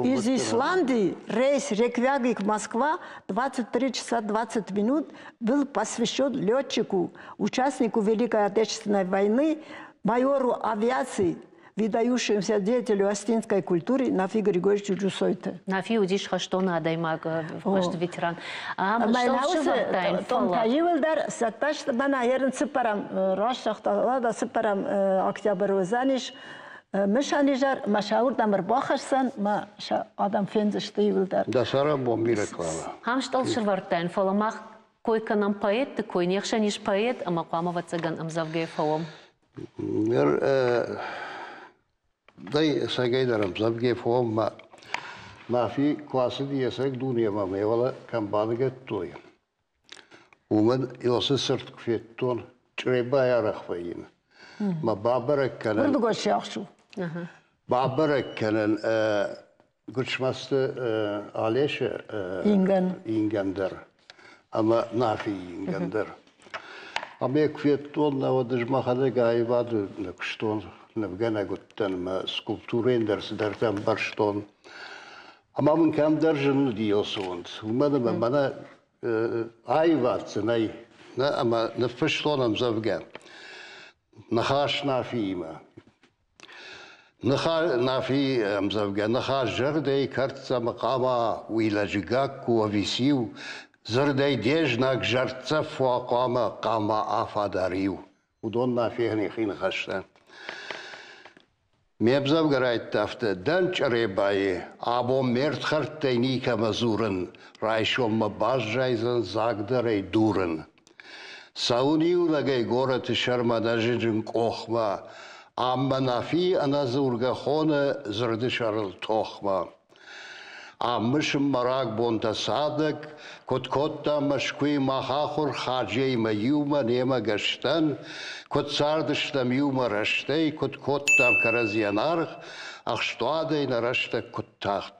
Из Исландии рейс Рейкьявик-Москва 23 часа 20 минут был посвящен летчику, участнику Великой Отечественной войны, майору авиации, выдающемуся деятелю осетинской культуры Нафи Григорьевичу Джусойте. Нафи уыдис хӕстон адӕймаг, хӕсты ветеран. Томтӕ иуылдӕр цӕттӕ сты, мӕнӕ ерын цыппӕрӕм раст загъта Лада, цыппӕрӕм октябрь уыдзӕнис мысӕн изӕр, мӕ сӕ уырдӕм ӕрбахӕсдзӕн, мӕ сӕ адӕм фендзысты иуылдӕр. Дӕ цӕрӕнбон бирӕ, Клава. Ам стъол сӕвӕрдтаин, фӕлӕ мах кой кӕнӕм поэтты кой, не хсӕн ис поэт, ӕмӕ хъуамӕ ӕвӕццӕгӕн ӕмдзӕвгӕйы фӕуӕм. Ныр дӕй ӕцӕгӕйдӕр ӕмдзӕвгӕ фӕуӕм ма Нафи куы ацыди ӕцӕг дунемӕ, мӕ уӕлӕ кӕм баныгӕдтой, уымӕн Иосы цырт куы федтон, Чъребайы арӕх вӕййын. Мӕ бабӕрӕг кӕнӕн... Уырдыгон сиахс у. Бабӕрӕг кӕнӕн Гуыцмӕзты Алешы ингӕн. Ингӕн дӕр. Ӕмӕ Нафийы ингӕн дӕр. Ӕмӕ куы федтон, науӕд ӕз мӕхӕдӕг аивады нӕ куыстон, нывгӕнӕг уыдтӕн ӕмӕ скульптурӕйӕн дӕр цыдӕртӕ ӕмбӕрстон. Ӕмӕ мын кӕмдӕр зын уыди уыцы уымӕн ӕмӕ мӕнӕ аивад дзы нӕй, нӕ, ӕмӕ ныффыстон ӕмдзӕвгӕ Ныхас Нафиимӕ. Нафи ӕмдзӕвгӕ Ныхас зӕрдӕйы кӕрддзӕмы хъама, уый лӕджы гакк у ӕви циу, дзырдӕй де знаг зӕрддзӕф уа хъуамӕ хъама афадар иу. Уыдон Нафийӕн йӕхи ныхӕстӕ. Ме мдзӕвгӕ райдыдта афтӕ: Дӕн Чъребайы, абон ме рдхӕрдтӕй никӕмӕ дзурын, райсоммӕ баззайдзӕн дзагдарӕй дурын. Цӕуын иунӕгӕй горӕты сӕрмӕ нӕзыджын къохмӕ, ам мӕ Нафийы ӕнӕдзургӕ хоны дзырды сӕрыл тохмӕ. Ам мысын мӕ рагбонтӕ цадӕг, куыд кодтам Мӕскуыйы мах ахуыр Хаджеимӕ иумӕ немӕ гӕстӕн, куыд цардыстӕм иумӕ рӕстӕй, куыд кодтам кӕрӕдзийӕн аргъ, ӕхстуадӕй нӕ рӕстӕг куыд тахт,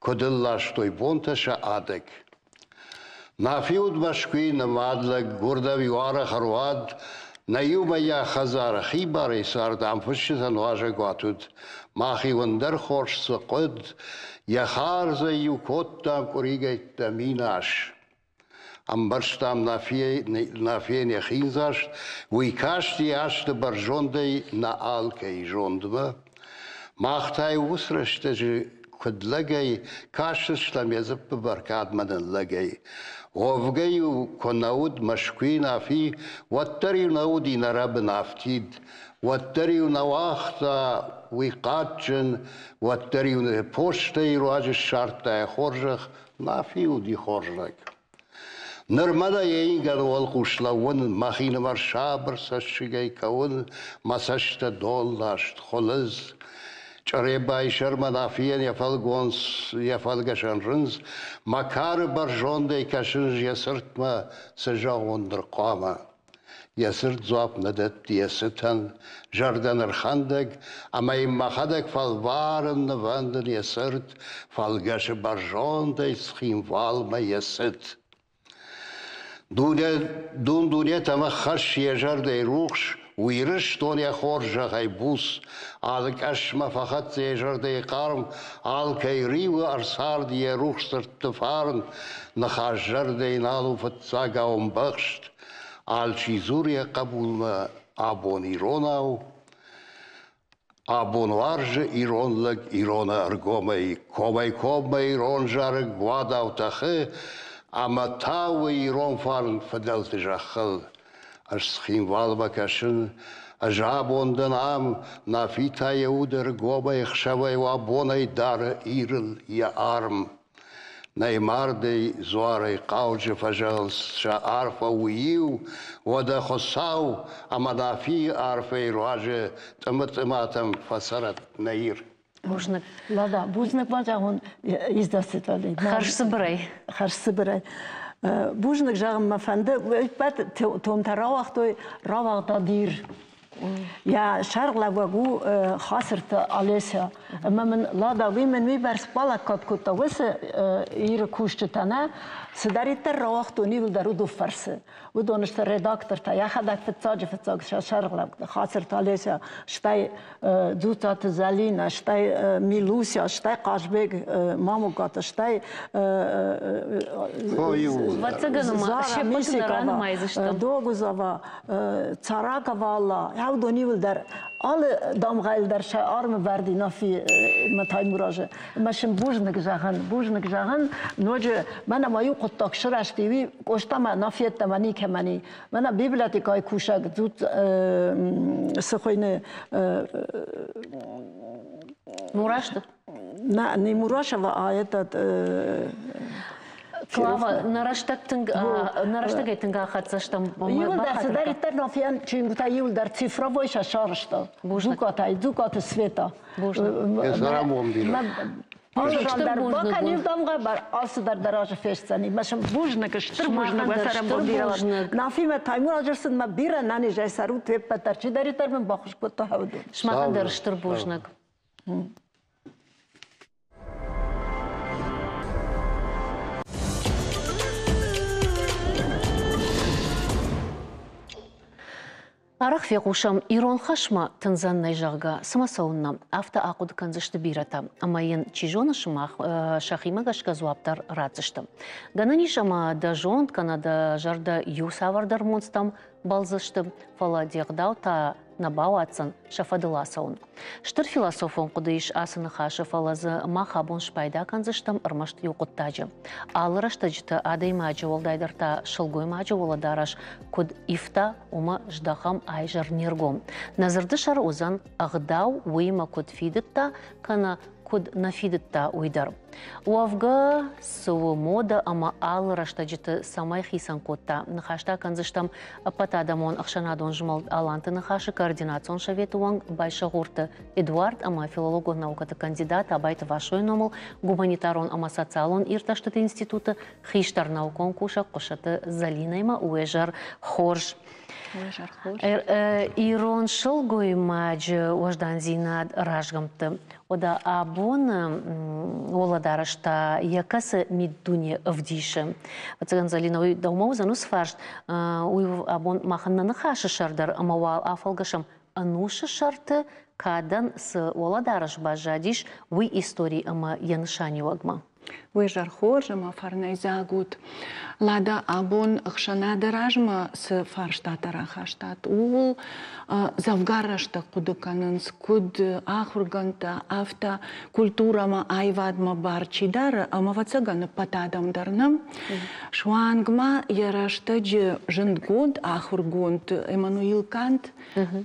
куыд ыл ластой бонтӕ сӕ адӕг. Нафи уыд Мӕскуыйы нымад лӕг, уырдӕм-иу арӕх ӕруад, нӕ иумӕйаг хӕдзары хибарӕй цард ам фысджытӕн уазӕгуат уыд. Мах-иу ӕндӕр хорз цы хъуыд, йӕ хардзӕй-иу кодтам къуыригӕйттӕ минас. Ӕмбӕрстам Нафийӕн йӕ хиндзаст, уый касти азты бӕрзондӕй нӕ алкӕй зондмӕ. Мах та-иу уыцы рӕстӕджы куыд лӕгӕй кастыстӕм йӕ дзыппы бӕркадмӕ ныллӕгӕй. Уӕвгӕ-иу куы нӕ уыд Мӕскуыйы Нафи, уӕддӕр-иу нӕ уыди нӕ рӕбын афтид, уӕддӕр-иу нӕ уагъта уый хъаджджын, уӕддӕр-иу нӕ постӕйы руаджы ссардта йӕ хорзӕх, Нафи уыди хорз лӕг. Ныр мӕнӕ йӕ ингӕны уӕлхъус лӕууын, мӕхинымӕр сабыр цӕссыгӕй кӕуын, мӕ цӕстӕ донласт, хуылыдз. Чъребайы сӕрмӕ Нафийӕн йӕ фӕлгонц, йӕ фӕлгӕсӕн рындз, мӕ кары бӕрзондӕй кӕсын йӕ цыртмӕ, цы зӕгъон ныр хъуамӕ. Йӕ цырд дзуапп нӕ дӕтты йӕ цытӕн, зӕрдӕ нырхӕндӕг, ӕмӕ йын мӕхӕдӕг фӕлварын нывӕндын йӕ цырт, фӕлгӕсы бӕрзондӕй Цхинвалмӕ йӕ цыт. Дун-дунетӕм ӕххӕсс йӕ зӕрдӕйы рухс, у Ирыстон йӕ хорзӕхӕй буц, алы къӕсмӕ фӕхӕццӕ йӕ зӕрдӕйы хъарм, алкӕй риуы ӕрцард йӕ рухс дзырдты фарн, ныхас зӕрдӕйы нал у фыццагау ӕмбӕхст, Алчи дзуры йӕ хъӕбулмӕ абон иронау, абон уарзы ирон лӕг ирон ӕргомӕй, комӕй-коммӕ ирон зарӕг уадау тӕхы ӕмӕ тауы ирон фарн фыдӕлты зӕххыл. Ӕз Цхинвалмӕ кӕсын, ӕз абон дӕн ам, Нафи та йӕ уды ӕргомӕй ӕхсӕвӕй уа бонӕй дары Ирыл йӕ арм. Нӕй мардӕй, дзуарӕй хъауджы фӕзӕгъынц сӕ арфӕ у иу, уӕдӕ Хуыцау ӕмӕ Нафийы арфӕйы руаджы тъымы-тъыматӕм фӕцӕрӕд нӕ Ир. Бузныг. Лада, бузныг ма зӕгъон издӕсытӕли. Хӕрзцыбырӕй. Хӕрзцыбырӕй. Бузныг зӕгъын мӕ фӕнды, ӕппӕт томтӕ рауагътой рауагъдад Ир. Йӕ сӕргълӕууӕг у Хацырты Олеся. Ӕмӕ мын Лада, уый мын уыйбӕрц балӕггад кодта уыцы Иры кусджытӕ, нӕ, цыдӕриддӕр рауагътон, иуылдӕр уыдон фӕрцы. Уыдон сты редактортӕ, йӕхӕдӕг фыццаджы фыццаг сӕ сӕргълӕуд Хацырты Олеся, стӕй Дзуццаты Зӕлинӕ, стӕй Милуся, стӕй Хъазбег Мамукаты, стӕй Зара Мисикова, Догузова, Царакова Алла, уыдон иуылдӕр алы дамгъӕйыл дӕр сӕ армы вӕрди Нафи Таймуразы. Ӕмӕ сын бузныг зӕгъын, бузныг зӕгъын, ноджы мӕнӕ ма иу хъуыддаг сырӕзти, уый Къостамӕ Нафиеттӕмӕ никӕмӕн и. Мӕнӕ библиотекӕйы кусӕг цы хуыйны Мурашты? На, не Мурашева, а этот Клава, нӕ рӕстӕг тынг нӕ рӕстӕгӕй тынг ахӕццӕ стӕм. Иуылдӕр цыдӕриддӕр Нафиан чингуытӕ иуылдӕр цифровой сӕ сарӕзта. Дзукатӕй, Дзукаты Света. Стыр бакӕн дамгъӕ бар алцыдӕр дӕ разы фестдзӕни. Мӕ сын бузныг, стыр бузныг уӕ цӕрӕнбон бирӕ. Нафимӕ Таймуразы рцыдмӕ бирӕ нӕнизӕй цӕрут, уе ппӕт дӕр чидӕриддӕр мын баххуыс кодта уыдон. Сымахӕн дӕр стыр бузныг. Арӕх фехъусӕм, ирон хӕсмӕ тындзӕн нӕй, зӕгъгӕ, цымӕ цӕуыннӕ? Афтӕ ахъуыды кӕндзысты бирӕтӕ. Ӕмӕ йын, чи зоны, сымах сӕхимӕ гӕсгӕ дзуапп дӕр ратдзысты. Гӕнӕн ис, ӕмӕ дӕ зонд кӕнӕ дӕ зӕрдӕ иу цавӕрдӕр монцтӕм бӕлдзысты, фӕлӕ де гъдау та нӕ бауадздзӕн сӕ фӕдыл ацӕуын. Стыр философон хъуыды ис ацы ныхасы, фӕлӕ дзы мах абон спайда кӕндзыстӕм ӕрмӕст иу хъуыддаджы. Алы рӕстӕджыты адӕймаджы, уӕлдайдӕр та сылгоймаджы уӕлӕдарӕс куыд ивта, уымӕ здӕхӕм айзӕр не ргом. Нӕ дзырды сӕр уыдзӕн ӕгъдау, уыимӕ куыд фидыдта, кӕнӕ куыд нӕ фидыдта, уый дӕр. Уӕвгӕ, цы у модӕ ӕмӕ алы рӕстӕджыты цӕмӕй хицӕн кодта, ныхӕстӕ кӕндзыстӕм ӕппӕтадӕмон ӕхсӕнадон змӕлд Аланты Ныхасы координацион советы уӕнг Байсӕгъурты Эдуард ӕмӕ филологон наукӕты кандидат Абайты Васойы номыл гуманитарон ӕмӕ социалон иртӕстыты институты хистӕр наукон кусӕг Хъуысаты Зӕлинӕимӕ. Уе зӕр хорз! Ирон сылгоймаджы уӕздандзинад разгӕмтты. Уӕдӕ абоны уӕлӕдарӕс та йӕ кӕцы миддуне ӕвдисы? Ӕвӕццӕгӕн, Зӕлинӕ, уый дӕумӕ уыдзӕн уыцы фарст. Уый абон махӕн нӕ ныхасы сӕр дӕр ӕмӕ уал афӕлгӕсӕм ӕнусы сӕрты кадӕн цы уӕлӕдарӕс баззадис, уый истори ӕмӕ йӕ нысаниуӕгмӕ. Уе зӕр хорз ӕмӕ фӕрнӕйдзаг ут. Лада, абон ӕхсӕнады размӕ цы фарстатӕ рахастат, ууыл дзӕвгар рӕстӕг хъуыды кӕнынц, куыд ахуыргӕндтӕ, афтӕ культурӕмӕ, аивадмӕ бар чи дары, ӕмӕ, ӕвӕццӕгӕн, ӕппӕт адӕм дӕр нӕ. Суанг ма йӕ рӕстӕджы зындгонд ахуыргонд Эммануил Кант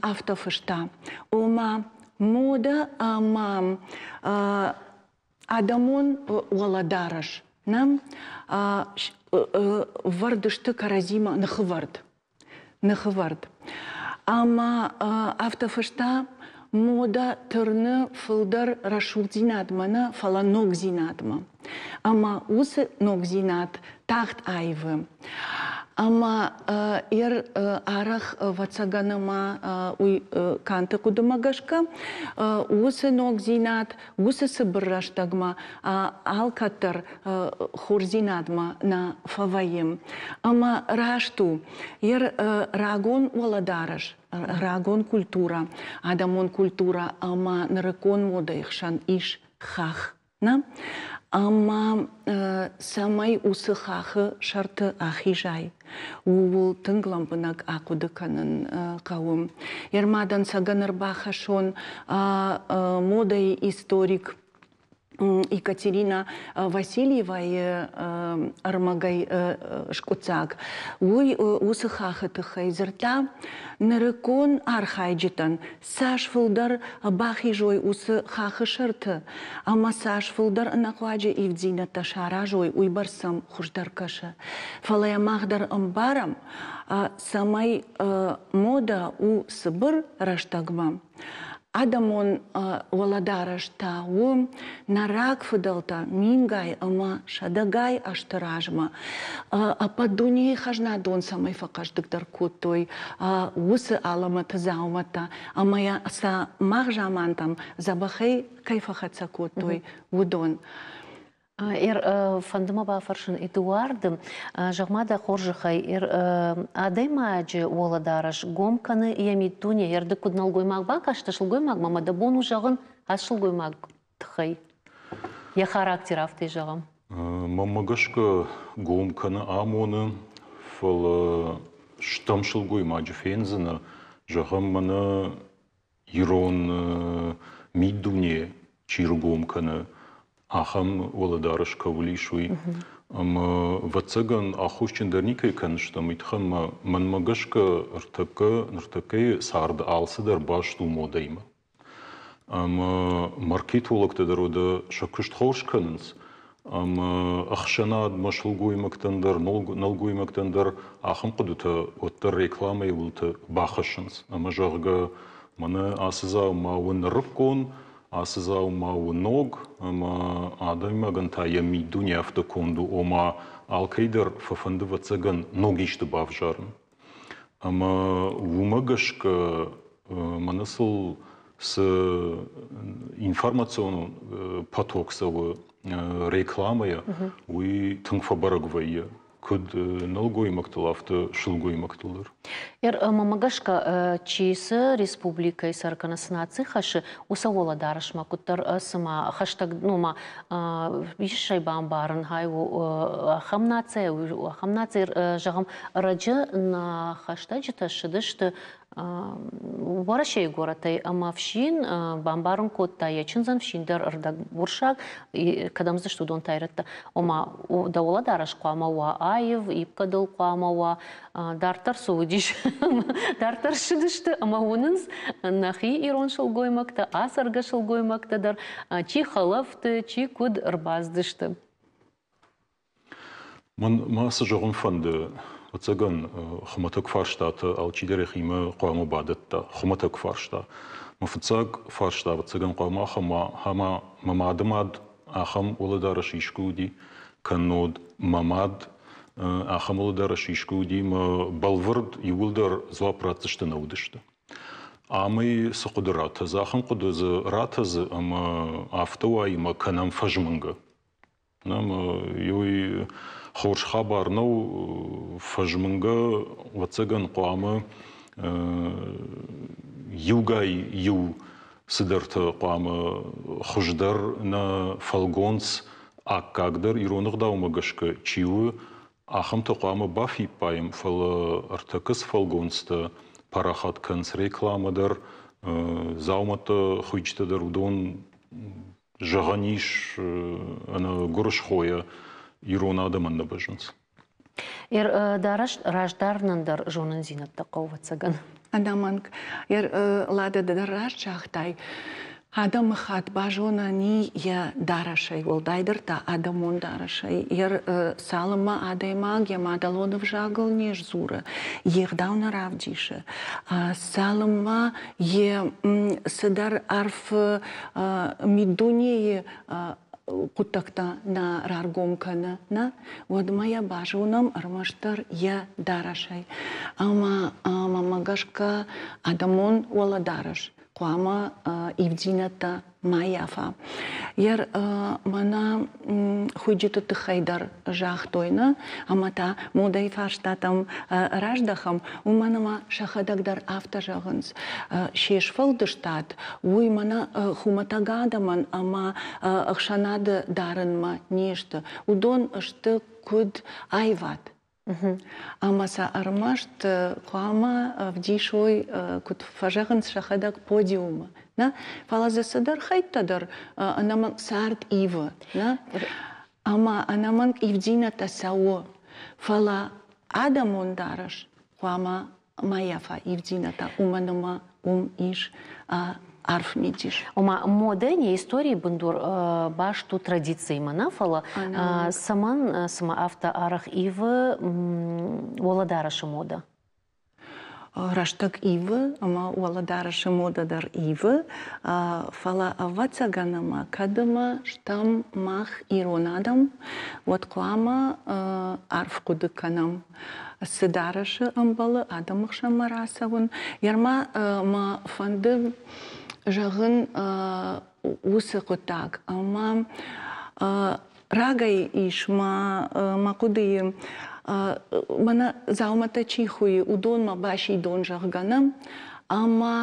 афтӕ фыста, ома модӕ ӕмӕ адӕмон уӕлӕдарӕс нӕм вӕрд сты кӕрӕдзимӕ ныхывӕрд. Ныхывӕрд. Ӕмӕ афтӕ фыста, модӕ тырны фылдӕр рӕсугъддзинадмӕ нӕ, фӕлӕ ногдзинадмӕ. Ӕмӕ уыцы ногдзинад тагъд аивы. Ӕмӕ йӕ арӕх ӕвӕццӕгӕн ӕмӕ уый Канты хъуыдымӕ гӕсгӕ уыцы ногдзинад уыцы цыбыр рӕстӕгмӕ алкӕддӕр хорздзинадмӕ нӕ фӕвӕййы. Ӕмӕ раст у, йӕ рагон уӕлӕдарӕс, рагон культурӕ, адӕмон культурӕ ӕмӕ нырыккон модӕйы хсӕн ис хахх. Нӕ? Ӕмӕ цӕмӕй уыцы хаххы сӕрты ахизай, ууыл тынг лӕмбынӕг ахъуыды кӕнын хъӕуы. Ерма дӕнцӕгӕн ӕрбахӕссон модӕйы историк Екатерина Васильевайы ӕрмӕгӕй скъуыддзаг. Уый уыцы хаххы тыххӕй дзырдта, нырыккон архайджытӕн цас фылдӕр бахизой уыцы хаххы сӕрты ӕмӕ цас фылдӕр ӕнӕхъуаджы ивддзинӕдтӕ саразой, уыйбӕрц сӕм хуыздӕр кӕсы. Фӕлӕ йӕ мах дӕр ӕмбарӕм, цӕмӕй модӕ у цыбыр рӕстӕгмӕ. Адӕмон уӕлӕдарӕс та у нӕ рагфыдӕлтӕ мингай ӕмӕ сӕдӕгай азты размӕ ӕппӕт дунейы хӕзнадон цӕмӕй фӕхъӕздыгдӕр кодтой, уыцы алӕмӕты дзаумӕттӕ ӕмӕ йӕ сӕ мах замантӕм дзӕбӕхӕй кӕй фӕхӕццӕ кодтой, уыдон. Фӕнды мӕ бафӕрсын Эдуарды, зӕгъ-ма дӕ хорзӕхӕй, адӕймаджы уӕлӕдарӕс гом кӕны йӕ миддуне, йе рдыг куыд нӕлгоймаг бакастӕ сылгоймагмӕ, ӕмӕ дӕ бон у зӕгъын ацы сылгоймаг тыххӕй йӕ характер афтӕ зӕгъӕм? Мӕнмӕ гӕсгӕ гом кӕны амоны, фӕлӕ стӕм сылгоймаджы фендзынӕ, зӕгъӕм, мӕнӕ ирон миддуне чи ргом кӕны, ахӕм уӕлӕдарӕс кӕуыл ис, уый. Ӕмӕ, ӕвӕццӕгӕн, аххосджын дӕр никӕй кӕныстӕм, уый тыххӕй ӕмӕ мӕнмӕ гӕсгӕ ӕртӕккӕ ныртӕккӕйы царды алцыдӕр баст у модӕимӕ. Ӕмӕ маркетологтӕ дӕр уӕдӕ сӕ куыст хорз кӕнынц, ӕмӕ ӕхсӕнадмӕ сылгоймӕгтӕн дӕр, нӕлгоймӕгтӕн дӕр ахӕм хъуыдытӕ уӕддӕр рекламӕйы уылты бахӕссынц. Ӕмӕ, зӕгъгӕ, мӕнӕ ацы дзаума у нырыккон, ацы дзаума у ног, ӕмӕ адӕймагӕн та йӕ миддуне афтӕ конд у, ома алкӕй дӕр фӕфӕнды, ӕвӕццӕгӕн, ног исты бавзарын. Ӕмӕ уымӕ гӕсгӕ мӕнӕ сыл цы информацион поток цӕуы рекламӕйӕ, уый тынг фӕбӕрӕг вӕййы. Куыд нӕлгоймӕгтыл, афтӕ сылгоймӕгтыл дӕр. Мӕнмӕ гӕсгӕ, чи цы республикӕйы сӕр кӕнӕ цы наци хӕссы, уыцы уӕлӕдарӕсмӕ куыддӕр цыма хӕстӕг, ну ма ис ӕй бамбарын, хай у ахӕм нацийӕ, ахӕм нацийӕ, зӕгъӕм, ӕрӕджы нӕ хӕстӕджытӕ ссыдысты Уӕрӕсейы горӕтӕй ӕмӕ фсин бамбарын кодта йӕ чындзӕн, фсин дӕр ӕрдӕг урсаг, кӕдӕм дзы сты уыдон тайрӕттӕ. Ома, дӕ уӕлӕдарӕс хъуамӕ уа аив, ипкӕ дыл хъуамӕ уа. Дарддӕр цы уыдис, дарддӕр ссыдысты ӕмӕ уынынц нӕхи ирон сылгоймӕгтӕ, ацӕргӕ сылгоймӕгтӕ дӕр, чи хӕлӕфты, чи куыд ӕрбацыдысты. Мӕн ма цы зӕгъын фӕнды, ӕцӕгӕн хуымӕтӕг фарстатӕ алчидӕр йӕхимӕ хъуамӕ бадӕтта. Хуымӕтӕг фарста. Мӕ фыццаг фарста, ӕвӕццӕгӕн, хъуамӕ ахӕм уа, ӕмӕ мӕ мады мад ахӕм уӕлӕдарӕс искуы уыди, кӕннод мӕ мад ахӕм уӕлӕдарӕс искуы уыди, мӕ бӕлвырд иууылдӕр дзуапп ратдзысты нӕ уыдысты. Амӕй цы хъуыды ратӕдзы, ахӕм хъуыды дзы ратӕдзы ӕмӕ афтӕ уа ӕмӕ кӕнӕм фӕзмынгӕ. Уый хорз хабар нӕу, фӕзмынгӕ, ӕвӕццӕгӕн, хъуамӕ иугай иу цыдӕртӕ хъуамӕ хуыздӕр нӕ фӕлгонц аккагдӕр ирон ӕгъдаумӕ гӕсгӕ чи у, ахӕмтӕ хъуамӕ бафиппайӕм, фӕлӕ ӕртӕккӕ цы фӕлгонцтӕ парахат кӕнынц рекламӕ дӕр, дзаумӕттӕ хуыйджытӕ дӕр, уыдон зӕгъӕн ис, ӕнӕ гуырысхойӕ ирон адӕмӕн нӕ бӕззынц. Раздӕр дӕр зонындзинӕдтӕ хъӕуы, ӕвӕццӕгӕн. Ӕнӕмӕнг. Лада, ды дӕр раст загътай. Адӕмы хатт базонӕн и йӕ дарӕсӕй, уӕлдайдӕр та адӕмон дарӕсӕй. Цалынмӕ адӕймаг йӕ мадӕлон ӕвзагыл не сдзуры, йе гъдау нӕ равдисы, цалынмӕ йе цыдӕр арф миддунейы хъуыддӕгтӕ нӕ раргом кӕны, нӕ, уӕдмӕ йӕ базонӕм ӕрмӕстдӕр йӕ дарӕсӕй. Ӕмӕ мӕмӕ гӕсгӕ адӕмон уӕлӕдарӕс хъуамӕ ивддзинӕдтӕ ма ййафа. Йер мӕнӕ хуыйджыты тыххӕй дӕр загътой, нӕ? Ӕмӕ та модӕйы фарстатӕм раздӕхӕм, уымӕн ӕмӕ сӕхӕдӕг дӕр афтӕ зӕгъынц. Се сфӕлдыстад уый мӕнӕ хуымӕтӕг адӕмӕн ӕмӕ ӕхсӕнады дарынмӕ не сты. Уыдон сты куыд аивад. Ӕмӕ сӕ ӕрмӕст хъуамӕ ӕвдисой, куыд фӕзӕгъынц сӕхӕдӕг, подиумы. Нӕ? Фӕлӕ дзы цыдӕр хӕйттӕ дӕр ӕнӕмӕнг цард ивы. Нӕ? Ӕмӕ ӕнӕмӕнг ивдзинӕдтӕ цӕуы. Фӕлӕ адӕмон дарӕс хъуамӕ ма ййафа ивдзинӕдтӕ, уымӕн ӕмӕ уым ис арф мидис. Ома модӕ не историйы бындур баст у традициимӕ, нӕ фӕлӕ цӕмӕн цыма афтӕ арӕх ивы уӕлӕдарӕсы модӕ? Рӕстӕг ивы ӕмӕ уӕлӕдарӕсы модӕ дӕр ивы, фӕлӕ ӕвӕццӕгӕн ӕмӕ кӕд ӕмӕ стӕм мах ирон адӕм, уӕд хъуамӕ арф хъуыды кӕнӕм, цы дарӕсы ӕмбӕлы адӕмы хсӕнмӕ рацӕуын. Ерма мӕ фӕнды зӕгъын уыцы хъуыддаг, ӕмӕ рагӕй ис мӕ мӕ хъуыдыйы мӕнӕ дзаумӕттӕ чи хуыйы, уыдонмӕ басидон, зӕгъгӕ, нӕ ӕмӕ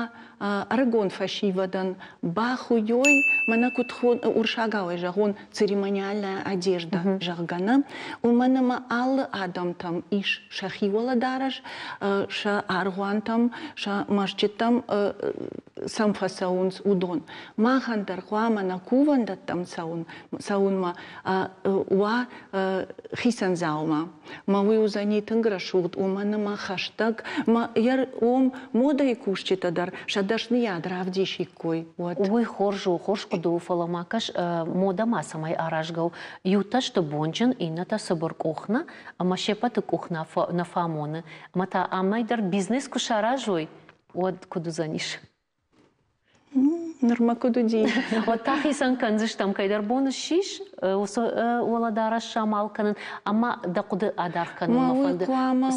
ӕрыгон фӕсивӕдӕн бахуыйой, мӕнӕ куыд урсагауӕй зӕгъон, церемониальная одежда, зӕгъгӕ, нӕ, уымӕн ӕмӕ алы адӕмтӕм ис сӕхи уӕлӕдарӕс, сӕ аргъуантӕм, сӕ мӕсджыттӕм сӕм фӕцӕуынц уыдон. Махӕн дӕр хъуамӕ нӕ кувӕндӕттӕм цӕуын, цӕуынмӕ уа хицӕн дзаума. Мӕ уый уыдзӕни тынг рӕсугъд, уымӕн ӕмӕ хӕстӕг мӕ уым модӕйы кусджытӕ дӕр сӕ дӕсныйад равдисиккой, уӕд. Уый хорз у, хорз хъуыды у, фӕлӕ ма кӕс, модӕ ма цӕмӕй аразгӕ у. Иутӕ сты бонджын, иннӕтӕ цыбыр къух нӕ, ӕмӕ се ппӕты къух нӕ фӕамоны. Ӕмӕ та амӕй дӕр бизнес куы саразой, уӕд куыд уыдзӕнис? Нырмӕ куыд уыди? Уӕд та хицӕн кӕндзыстӕм, кӕйдӕр бон ссис уыцы уӕлӕдарӕс самал кӕнын ӕмӕ дӕ хъуыды адаргъ кӕнын мӕ фӕнды,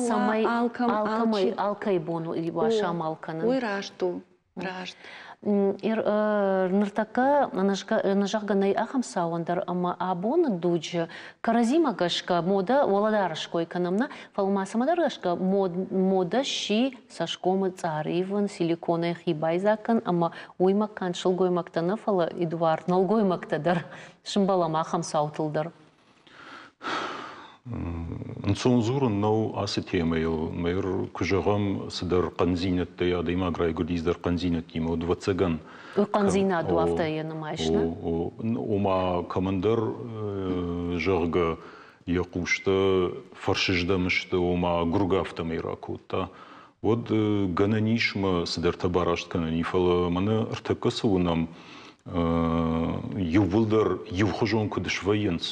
цӕмӕй алкӕмӕй алкӕй бон уа самал кӕнын. Уый раст у, раст. Ныртӕккӕ ӕнӕзӕгъгӕ нӕй ахӕм цауӕн дӕр, ӕмӕ абоны дуджы кӕрӕдзимӕ гӕсгӕ модӕ уӕлӕдарӕс кой кӕнӕм нӕ, фӕлӕ ма цӕмӕдӕр гӕсгӕ модӕ сси цӕсгомы цъар ивын, силиконӕй хи байдзаг кӕн ӕмӕ уыимӕ канд сылгоймӕгтӕ нӕ, фӕлӕ Эдуард нӕлгоймӕгтӕ дӕр сымбӕлӕм ахӕм цаутыл дӕр. Ӕнцон дзурын нӕу ацы темӕйыл. Мӕр куы зӕгъӕм, цыдӕр хъӕндзинӕдтӕй адӕймаг райгуырди цыдӕр хъӕндзинӕдтимӕ, уӕд ӕвӕццӕгӕн. Хъӕндзинад у, афтӕ йӕ нымайыс, нӕ? Ома, кӕмӕндӕр, зӕгъгӕ, йӕ хъустӕ фӕрсыздӕм сты, ома гуыргӕ афтӕмӕй ракодта, уӕд гӕнӕн ис мӕ цыдӕртӕ бараст кӕнӕн и, фӕлӕ мӕнӕ ӕртӕккӕ цы уынӕм, иууылдӕр иухуызон куыд свӕййынц,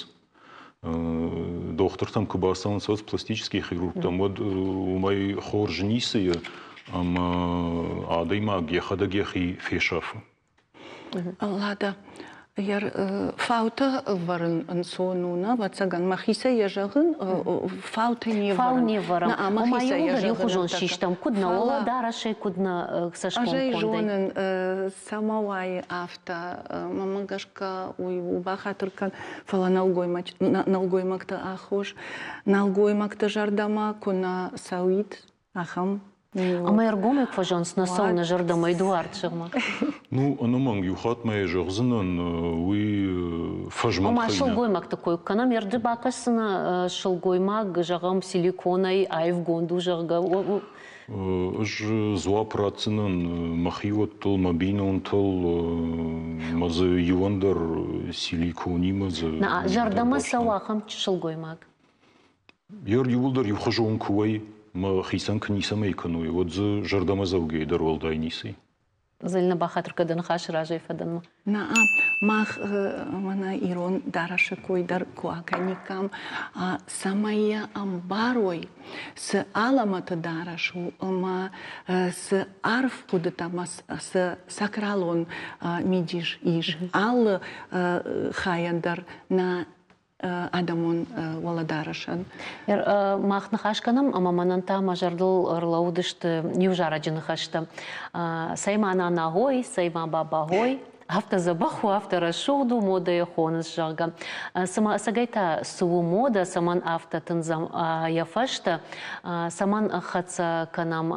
дохтыртӕм куы бацӕуынц, уӕд пластический хирургтӕм, уӕд уымӕй хорз ницы и, ӕмӕ адӕймаг йӕхӕдӕг йӕхи фесафы. Лада, фаутӕ ӕвӕрын ӕнцон у, нӕ, ӕвӕццӕгӕн, мӕхицӕй йӕ зӕгъын, фаутӕ не вӕрын. Фау не вӕрӕм. Ома иууылдӕр иухуызон систӕм, куыд нӕ уӕлӕдарӕсӕй, куыд нӕ цӕсгом Ӕз ӕй зонын, цӕмӕ уайы афтӕ, мӕнмӕ гӕсгӕ уый у, бахатыр кӕн, фӕлӕ нӕлгоймӕгты аххос, нӕлгоймӕгты зӕрдӕмӕ куы нӕ цӕуид, ахӕм. Ӕмӕ ӕргомӕй куы фӕзӕгъынц, нӕ цӕуы нӕ зӕрдӕмӕ Эдуард, зӕгъ-ма. Ну, ӕнӕмӕнг, иу хатт ма йӕ зӕгъдзынӕн, уый фӕзмӕнт Ома сылгоймӕгты кой кӕнӕм, ӕрды бакӕсдзынӕ сылгоймаг, зӕгъӕм, силиконӕй аивгонд у, зӕгъгӕ. Ӕз дзуапп ратдзынӕн мӕхиуӕттыл, мӕ бинонтыл, мӕ дзы иуӕн дӕр силиконимӕ дзы. Зӕрдӕмӕ цӕуы ахӕм сылгоймаг? Йе иууылдӕр иухуызон куы уой, мӕ хицӕн куы ницӕмӕй кӕной, уӕд дзы зӕрдӕмӕдзӕугӕйӕ дӕр уӕлдай ницы и. Зӕлинӕ бахатыр кӕд ныхасы разӕй фӕдӕнмӕ. Нӕ, мах мӕнӕ ирон дарӕсы кой дӕр куы акӕниккам, цӕмӕй йӕ ӕмбарой, цы алӕмӕты дарӕс у ӕмӕ цы арф хъуыдытӕ ӕмӕ цы сакралон мидис ис алы хайӕн дӕр нӕ адӕмон уӕлӕдарӕсӕн. Мах ныхас кӕнӕм, ӕмӕ мӕнӕн та мӕ зӕрдыл ӕрлӕууыдысты иу зарӕджы ныхӕстӕ. Цӕй ма нана хой, цӕй ма баба хой, афтӕ дзӕбӕх у, афтӕ рӕсугъд у модӕйы хонынц, зӕгъгӕ. Цымӕ ӕцӕгӕй та цы у модӕ, цӕмӕн афтӕ тындзӕм йӕ фӕстӕ, цӕмӕн хӕццӕ кӕнӕм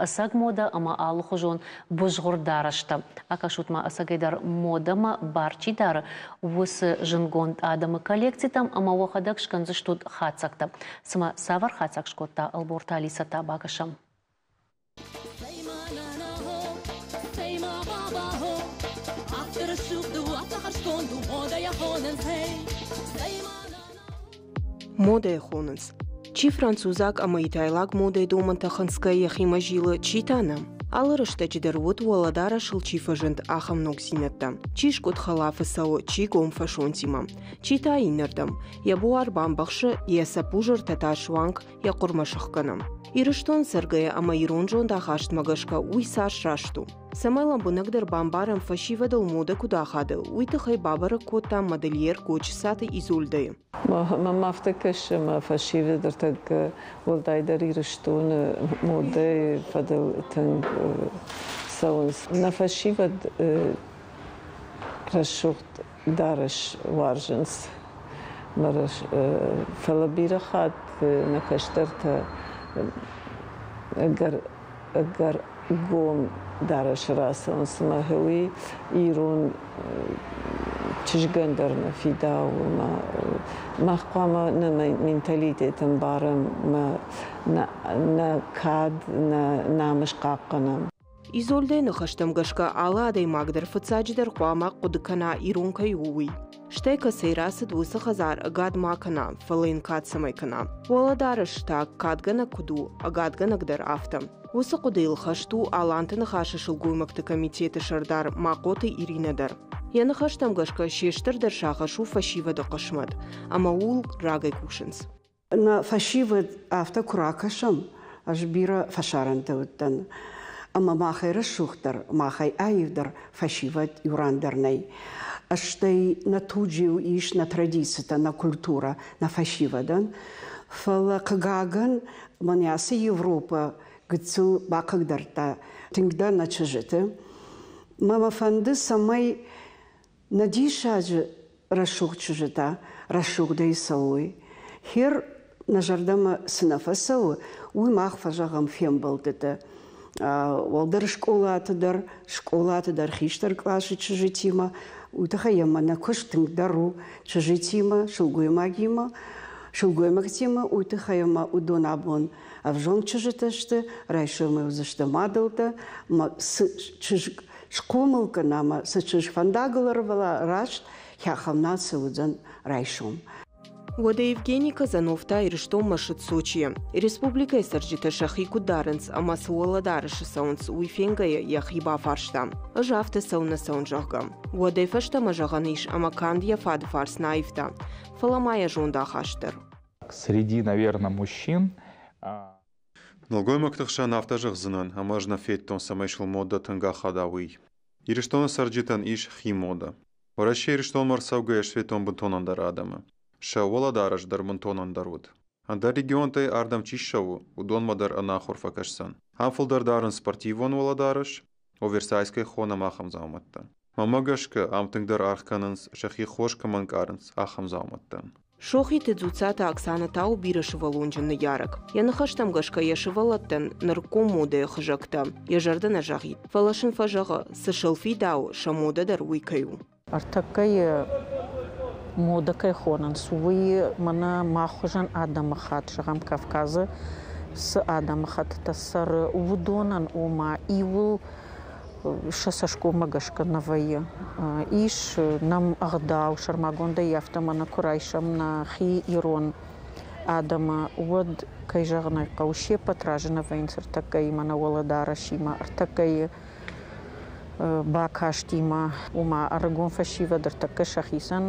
ӕцӕг модӕ ӕмӕ алыхуызон бызгъуыр дарӕстӕ. Акӕсут-ма, ӕцӕгӕйдӕр модӕмӕ бар чи дары, уыцы зындгонд адӕмы коллекцитӕм ӕмӕ уӕхӕдӕг скӕндзыстут хатдзӕгтӕ. Цымӕ цавӕр хатдзӕг скодта Ӕлборты Алисӕ та бакӕсӕм. Модӕ хонынц. Чи французаг ӕмӕ итайлаг модӕйы домӕнтӕ хынцгӕ йӕхимӕ зилы, чи та нӕ. Алы рӕстӕджы дӕр уыд, уӕлӕдарӕсыл чи фӕзынд, ахӕм ногдзинӕдтӕ. Чи скъуыд хӕлафы цӕуы, чи гом фӕсонтимӕ, чи та иннӕрдӕм. Йӕ буар бамбӕхсы, йӕ цӕппузыртӕ та суанг йӕ хъуырмӕ сыхгӕны. Ирыстон цӕргӕйӕ ӕмӕ ирон зондахастмӕ гӕсгӕ уый цас раст у? Цӕмӕй лӕмбынӕгдӕр бамбарӕм фӕсивӕдыл модӕ куыд ахады, уый тыххӕй бабӕрӕг кодта модельер Кочысаты Изольдӕйы. Мӕм афтӕ кӕсы, ӕмӕ фӕсивӕд ӕртӕккӕ, уӕлдайдӕр Ирыстоны модӕйы фӕдыл тынг цӕуынц. Нӕ фӕсивӕд рӕсугъд дарӕс уарзынц. Фӕлӕ бирӕ хатт нӕ кӕстӕртӕ ӕгӕр ӕгӕр гом дарӕсы рацӕуынц ӕмӕ уый ирон чызгӕн дӕр нӕ фидауы ӕмӕ мах хъуамӕ нӕ менталитет ӕмбарӕм ӕмӕ нӕ кад, нӕ намыс хъахъхъӕнӕм. Изольдӕйы ныхӕстӕм гӕсгӕ алы адӕймаг дӕр фыццаджыдӕр хъуамӕ хъуыды кӕна ирон кӕй у, уый. Стӕй кӕцӕй рацыд, уыцы хӕдзар ӕгад ма кӕна, фӕлӕ йын кад цӕмӕй кӕна. Уӕлӕдарӕс та кадгӕнӕг куыд у, ӕгадгӕнӕг дӕр афтӕ. Уыцы хъуыдыйыл хӕст у Аланты Ныхасы сылгоймӕгты комитеты сӕрдар Махъоты Иринӕ дӕр. Йӕ ныхӕстӕм гӕсгӕ се стырдӕр сагъӕс у фӕсивӕды хъысмӕт, ӕмӕ ууыл рагӕй кусынц. Нӕ фӕсивӕд афтӕ куы ракӕсӕм, ӕз бирӕ фӕсарӕнты уыдтӕн, ӕмӕ махӕй рӕсугъддӕр, махӕй аивдӕр фӕсивӕд иу ран дӕр нӕй. Стӕй нӕ туджы ис нӕ традицитӕ, нӕ культурӕ, нӕ фӕсивӕдӕн. Фӕлӕ, хъыгагӕн, мӕнӕ ацы Европӕ гыццыл бахъыгдардта тынгдӕр нӕ чызджыты. Мӕ мӕ фӕнды, цӕмӕй нӕ диссаджы рӕсугъд чызджытӕ рӕсугъдӕй цӕуой. Хер нӕ зӕрдӕмӕ цы нӕ фӕцӕуы, уый мах фӕзӕгъӕм фембӕлдтыты. Уӕлдӕр скъолаты дӕр, скъолаты дӕр хистӕр къласы чызджытимӕ. Уый тыххӕй ӕмӕ нӕ куыст тынгдӕр у чызджытимӕ, сылгоймагимӕ, сылгоймӕгтимӕ, уый тыххӕй ӕмӕ уыдон абон ӕвзонг чызджытӕ сты, райсомӕй уыдзысты мадӕлтӕ, ӕмӕ цы чызг схъомыл кӕна ӕмӕ цы чызг фӕндагыл ӕрвӕла раст, ахӕм наци уыдзӕн райсом. Уӕдӕ Евгений Казанов та Ирыстонмӕ ссыд Сочийӕ. Республикӕйы цӕрджытӕ сӕхи куыд дарынц ӕмӕ цы уӕлӕдарӕсы цӕуынц, уый фенгӕйӕ йӕхи бафарста, ӕз афтӕ цӕуыннӕ цӕуын, зӕгъгӕ. Уӕдӕй фӕстӕмӕ зӕгъӕн ис, ӕмӕ канд йӕ фады фарс нӕ аивта, фӕлӕ ма йӕ зондахаст дӕр. Среди, наверное, мужчин Нӕлгоймӕгты хсӕн афтӕ зӕгъдзынӕн, ӕмӕ ӕз нӕ федтон, цӕмӕй сыл модӕ тынг ахада, уый. Ирыстоны цӕрджытӕн ис хи модӕ. Уӕрӕсе Ирыстонмӕ ӕрцӕугӕйӕ сфедтон бынтон ӕндӕр адӕмы. Сӕ уӕлӕдарӕс дӕр бынтон ӕндӕр уыд. Ӕндӕр регионтӕй ардӕм чи ссӕуы, уыдонмӕ дӕр ӕнахуыр фӕкӕсдзӕн. Ам фылдӕр дарынц спортивон уӕлӕдарӕс, оверсайз кӕй хонӕм, ахӕм дзаумӕттӕ. Мӕнмӕ гӕсгӕ, ам тынгдӕр аргъ кӕнынц, сӕхи хорз кӕм ӕнкъарынц, ахӕм дзаумӕттӕн. Сохиты Дзуццаты Оксанӕ та у бирӕсывӕллонджын ныййарӕг. Йӕ ныхӕстӕм гӕсгӕ йӕ сывӕллӕттӕн нырыккон модӕйы хызӕгтӕ йӕ зӕрдӕ нӕ зӕгъид, фӕлӕ сын фӕзӕгъы, цы сыл фидауы, сӕ модӕ дӕр уый кӕй у. Ӕртӕккӕйы модӕ кӕй хонынц, уый мӕнӕ мах хуызӕн адӕмыхатт, зӕгъӕм, Кавказы цы адӕмыхӕттытӕ цӕры, уыдонӕн, ома, иуыл сӕ цӕсгоммӕ гӕсгӕ нӕ вӕййы. Ис нӕм ӕгъдау, сӕрмагондӕй афтӕ мӕнӕ куы райсӕм нӕхи ирон адӕмы, уӕд, кӕй зӕгъын ӕй хъӕуы, се ппӕт разы нӕ вӕййынц ӕртӕккӕйы мӕнӕ уӕлӕдарӕсимӕ, ӕртӕккӕйы бакастимӕ, ома ӕрыгон фӕсивӕд ӕртӕккӕ сӕхицӕн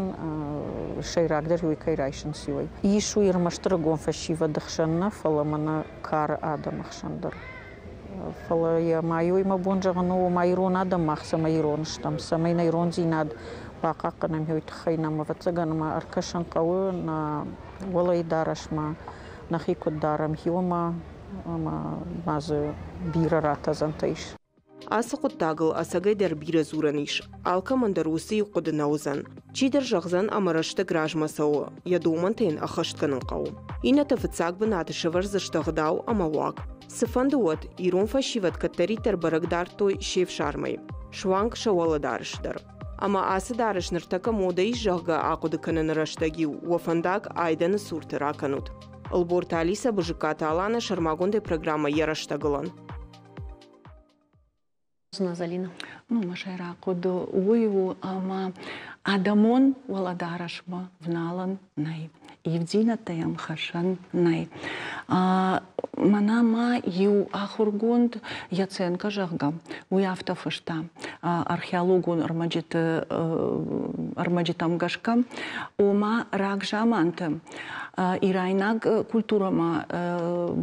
сӕйрагдӕр уый кӕй райсынц, уый. Ис уый ӕрмӕст ӕрыгон фӕсивӕды хсӕн нӕ, фӕлӕ мӕнӕ кары адӕмы хсӕн дӕр. Фӕлӕ йӕ ма мӕ бон зӕгъын у, ома ирон адӕм мах цӕмӕй ирон стӕм, цӕмӕй нӕ ирондзинад бахъахъхъӕнӕм, уый тыххӕй нӕм, ӕвӕццӕгӕн, ӕмӕ ӕркӕсын хъӕуы нӕ уӕлӕйы дарӕсмӕ, нӕхи куыд дарӕм, хиуымӕ ӕмӕ ма дзы бирӕ ратӕдзӕнтӕ ис. Ацы хъуыддагыл ӕцӕгӕйдӕр бирӕ дзурӕн ис. Алкӕмӕн дӕр уыцы иу хъуыды нӕ уыдзӕн. Чидӕр зӕгъдзӕн ӕмӕ рӕстӕг размӕ цӕуы, йӕ домӕнтӕ йын ӕххӕст кӕнын хъӕуы. Иннӕтӕ фыццаг бынаты сӕвӕрдзысты ӕгъдау ӕмӕ уаг. Цыфӕнды уӕд, ирон фӕсивӕд кӕддӕриддӕр бӕрӕг дардтой се фсармӕй, суанг сӕ уӕлӕдарӕсы дӕр. Ӕмӕ ацы дарӕс ныртӕккӕ модӕ ис, зӕгъгӕ, ахъуыды кӕныны рӕстӕг-иу уӕ фӕндаг айдӕны цурты ракӕнут. Ӕлборты Алисӕ, Бызыккаты Аланӕ сӕрмагондӕй программӕ йӕ рӕстӕгылӕн. Залина. Ну, мӕ сӕйраг хъуыды уый у, ӕмӕ адӕмон уӕлӕдарӕсмӕ вналӕн нӕй, ивддзинӕдтӕ йӕм хӕссӕн нӕй. Мӕнӕ ма иу ахуыргонд Яценко, зӕгъгӕ, уый афтӕ фыста археологон ӕрмӕджыты ӕрмӕджытӕм гӕсгӕ, ома рагзаманты ирайнаг культурӕмӕ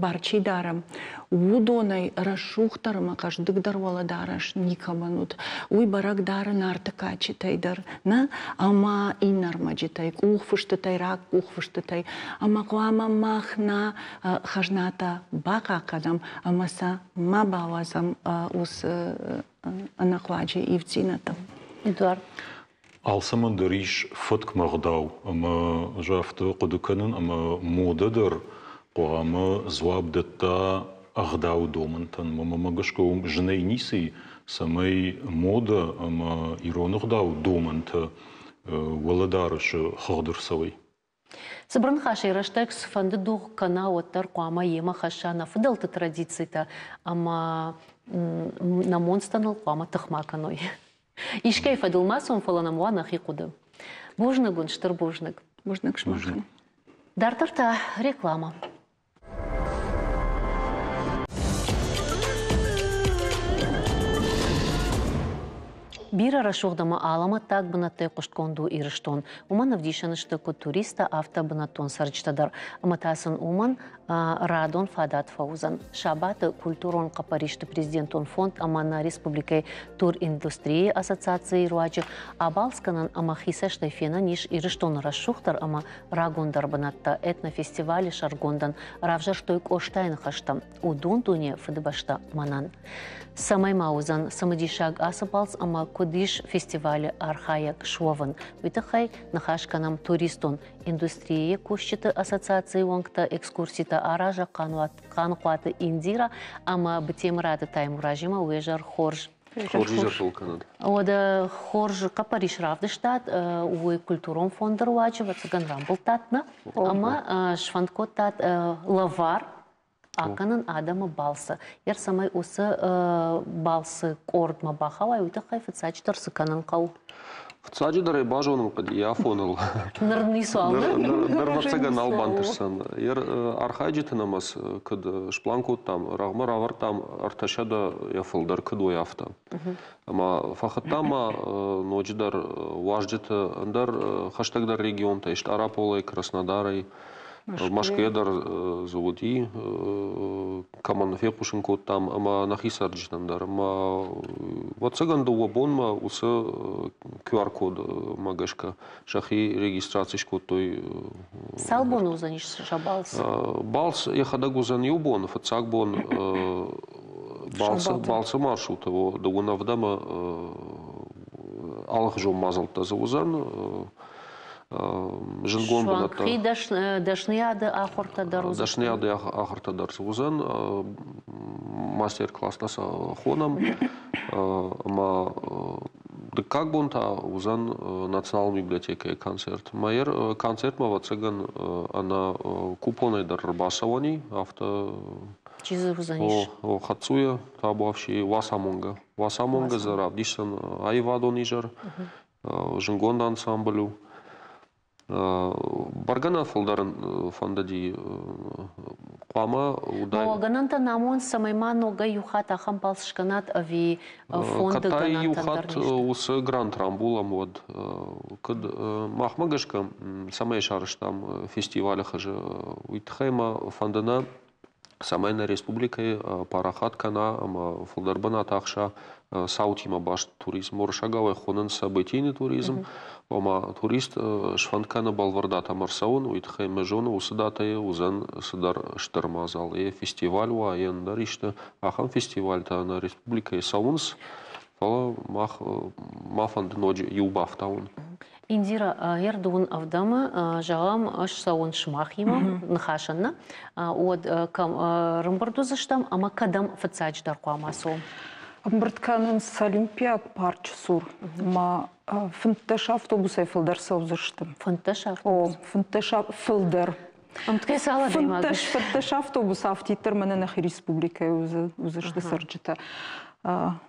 бар чи дары, уыдонӕй рӕсугъддӕр ӕмӕ хъӕздыгдӕр уӕлӕдарӕс никӕмӕн уыд. Уый бӕрӕг дары Нарты кадджытӕй дӕр, нӕ, ӕмӕ иннӕ ӕрмӕджытӕй, къухфыстытӕй, рагкъухфыстытӕй. Ӕмӕ хъуамӕ мах нӕ хӕзнатӕ бахъахъхъӕнӕм ӕмӕ сӕ ма бауадзӕм уыцы ӕнӕхъуаджы ивддзинӕдтӕм. Эдуард. Алцӕмӕн дӕр ис фӕткмӕ ӕгъдау ӕмӕ ӕз афтӕ хъуыды кӕнын, ӕмӕ модӕ дӕр хъуамӕ дзуапп дӕтта ӕгъдауы домӕнтӕн. Мӕнмӕ гӕсгӕ уым зынӕй ницы и, цӕмӕй модӕ ӕмӕ ирон ӕгъдауы домӕнтӕ уӕлӕдарӕсы хыгъд ӕрцӕуой. Цыбыр ныхасӕй рӕстӕг цыфӕнды дугъ кӕна, уӕддӕр хъуамӕ йемӕ хӕсса нӕ фыдӕлты традицитӕ ӕмӕ нӕ монцтӕ ныл хъуамӕ тых ма кӕной. Искӕй фӕдыл ма цом, фӕлӕ нӕм уа нӕхи хъуыды. Бузныг уын, стыр бузныг. Бузныг сымахӕн. Дарддӕр та реклама. Бирӕ рӕсугъд ӕмӕ алӕмӕттаг бынӕттӕй хъуыстгонд у Ирыстон. Уымӕн ӕвдисӕн сты куыд туристтӕ, афтӕ бынӕттон цӕрджытӕ дӕр. Ӕмӕ та сын уымӕн радон фадат фӕуыдзӕн. Сабаты культурон хъӕппӕристы президентон фонд ӕмӕ нӕ республикӕйы туриндустрийы ассоциацийы руаджы абалц кӕнӕн ӕмӕ хицӕстӕй фенӕн ис Ирыстоны рӕсугъддӕр ӕмӕ рагондӕр бынӕттӕ. Этнофестивалы сӕргондӕн равзӕрстой Къостайы ныхӕстӕ. У дун-дуне Фыдыбӕстӕ мӕнӕн. Цӕмӕй ма уыдзӕн цымыдисаг ацы балц ӕмӕ куыд ис фестивалы архайӕг суӕвын, уый тыххӕй ныхас кӕнӕм туристон индустрийы кусджыты ассоциацийы уӕнгтӕ экскурситӕ аразӕг Хъаныхъуаты Индира ӕмӕ Бтемыраты Таймуразимӕ. Уе зӕр хорз! Хорз изӕртыл кӕнӕд. Уӕдӕ хорз хъӕппӕрис равдыстат, уый культурон фонды руаджы, ӕвӕццӕгӕн, рамбылдтат нӕ ӕмӕ сфӕнд кодтат лӕвар акӕнын адӕмы балцы. Йер цӕмӕй уыцы балцы къордмӕ бахауай, уый тыххӕй фыццаджыдӕр цы кӕнын хъӕуы? Фыццаджыдӕр ӕй базонын хъуыди йӕ афоныл. Ныр ницуал. Ныр ӕвӕццӕгӕн нал бантысдзӕн. Йер архайджыты нымӕц куыд сплан кодтам, рӕгъмӕ равӕрдтам 300 йӕ фылдӕр куыд уой, афтӕ. Ӕмӕ фӕхуыдтам ма ноджыдӕр уазджыты ӕндӕр хӕстӕгдӕр регионтӕй, Стъараполӕй, Краснодарӕй, Мӕскуыйӕ дӕр дзы уыди, кӕмӕн фехъусын кодтам ӕмӕ нӕхи цӕрджытӕн дӕр. Ӕмӕ ӕвӕццӕгӕн дыууӕ бонмӕ уыцы QR-кодмӕ гӕсгӕ сӕхи регистраци скодтой. Цал боны уыдзӕнис сӕ балц? Балц йӕхӕдӕг уыдзӕн иу бон. Фыццаг бон балцы маршруты дыууын ӕвдӕмы алыхуызон мадзӕлттӕ дзы уыдзӕн. Зындгонд бынӕттӕ. Хи дӕсныйады ахуыртӕ дӕр уыдзӕн? Дӕсныйады ахуыртӕ дӕр дзы уыдзӕн. Мастер-класстӕ сӕ хонӕм. Ӕмӕ дыккаг бон та уыдзӕн Националон библиотекӕйы концерт. Мӕ концертмӕ, ӕвӕццӕгӕн, ӕнӕ купонӕй дӕр ӕрбацӕуӕн и, афтӕ. Чи дзы уыдзӕнис? О, хӕццуйӕ, табуафси, Уацамонгӕ. Уацамонгӕ дзы равдисдзӕн аивадон изӕр. Зынгонд ансамбль у. Бӕргӕ нӕ фылдӕр фӕндыди хъуамӕ уыдаид. Гӕнӕнтӕ намон, цӕмӕй ма ногӕй иу хатт ахӕм балц скӕнат ӕви фонды гӕнӕнтӕ иу хатт уыцы грант рамбулӕм, уӕд куыд махмӕ гӕсгӕ цӕмӕй сарӕзтам фестивалы хызы, уый тыххӕй мӕ фӕнды нӕ, цӕмӕй нӕ республикӕйы парахат кӕна ӕмӕ фылдӕр бынат ахса цаутимӕ баст туризм. Уырыссагау ӕй хонынц событийный туризм. Ома турист сфӕнд кӕны бӕлвырд датӕмӕ ӕрцӕуын, уый тыххӕй мӕ зоны, уыцы датӕйы уыдзӕн цыдӕр стыр мадзал. Е фестиваль уа, е ӕндӕр исты. Ахӕм фестивальтӕ нӕ республикӕйы цӕуынц, фӕлӕ мах ма фӕнды ноджы иу бафтауын. Индира, ӕрдуын ӕвдӕмы, зӕгъӕм, ӕз цӕуын сымахимӕ ныхасӕн нӕ, уӕд кӕм ӕрӕмбырд уыдзыстӕм ӕмӕ кӕдӕм фыццаджыдӕр хъуамӕ цом? Ӕмбырд кӕнынц Олимпиаг парчы цур. Ма 15 автобусӕй фылдӕр цӕудзысты. 15 автобус? О, 15 фылдӕр. Ӕмткӕй цал адӕймаг? 15 автобус афтиддӕр мӕнӕ нӕхи республикӕйы уыдзысты цӕрджытӕ.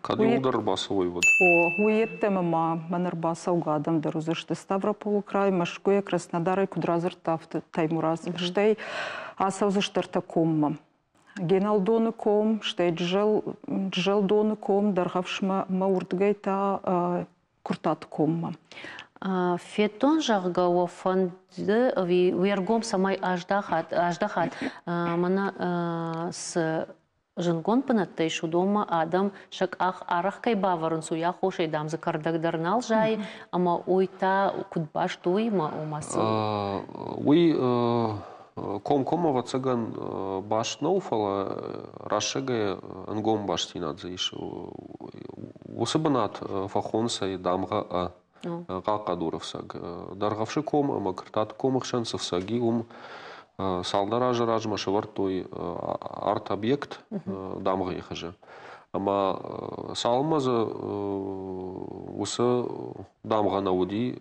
Кӕд иуылдӕр ӕрбацӕуой, уӕд? О, уый йеддӕмӕ ма мӕн ӕрбацӕугӕ адӕм дӕр уыдзысты Ставрополы край, Мӕскуыйӕ, Краснодарӕй, куыд радзырдта, афтӕ Таймураз. Стӕй ацӕудзысты ӕртӕ коммӕ. Геналдоны ком, стӕй Джызӕлдоны ком, Дӕргъӕвсмӕ ӕмӕ уырдыгӕй та Куырттаты коммӕ. Федтон, зӕгъгӕ, уӕ фӕнды ӕви уе ргом цӕмӕй аздӕхат, аздӕхат мӕнӕ цы зындгонд бынӕттӕ ис, уыдонмӕ адӕм сӕ къах арӕх кӕй бавӕрынц, уый аххосӕй, дам, дзы кӕрдӕг дӕр нал зайы, ӕмӕ уый та куыд баст у уыимӕ, ома цы? Уый комкоммӕ, ӕвӕццӕгӕн, баст нӕу, фӕлӕ рӕсӕгӕй ӕнгом бастдзинад дзы ис. Уыцы бынат фӕхонынц ӕй дамгъӕ Ӕ, Хъахъхъӕдуры ӕфцӕг. Дӕргъӕвсы ком ӕмӕ Кыртаты комы хсӕн цы фцӕг и, уым цалдӕр азы размӕ сӕвӕрдтой арт-объект дамгъӕйы хуызы. Ӕмӕ цалынмӕ дзы уыцы дамгъӕ нӕ уыди,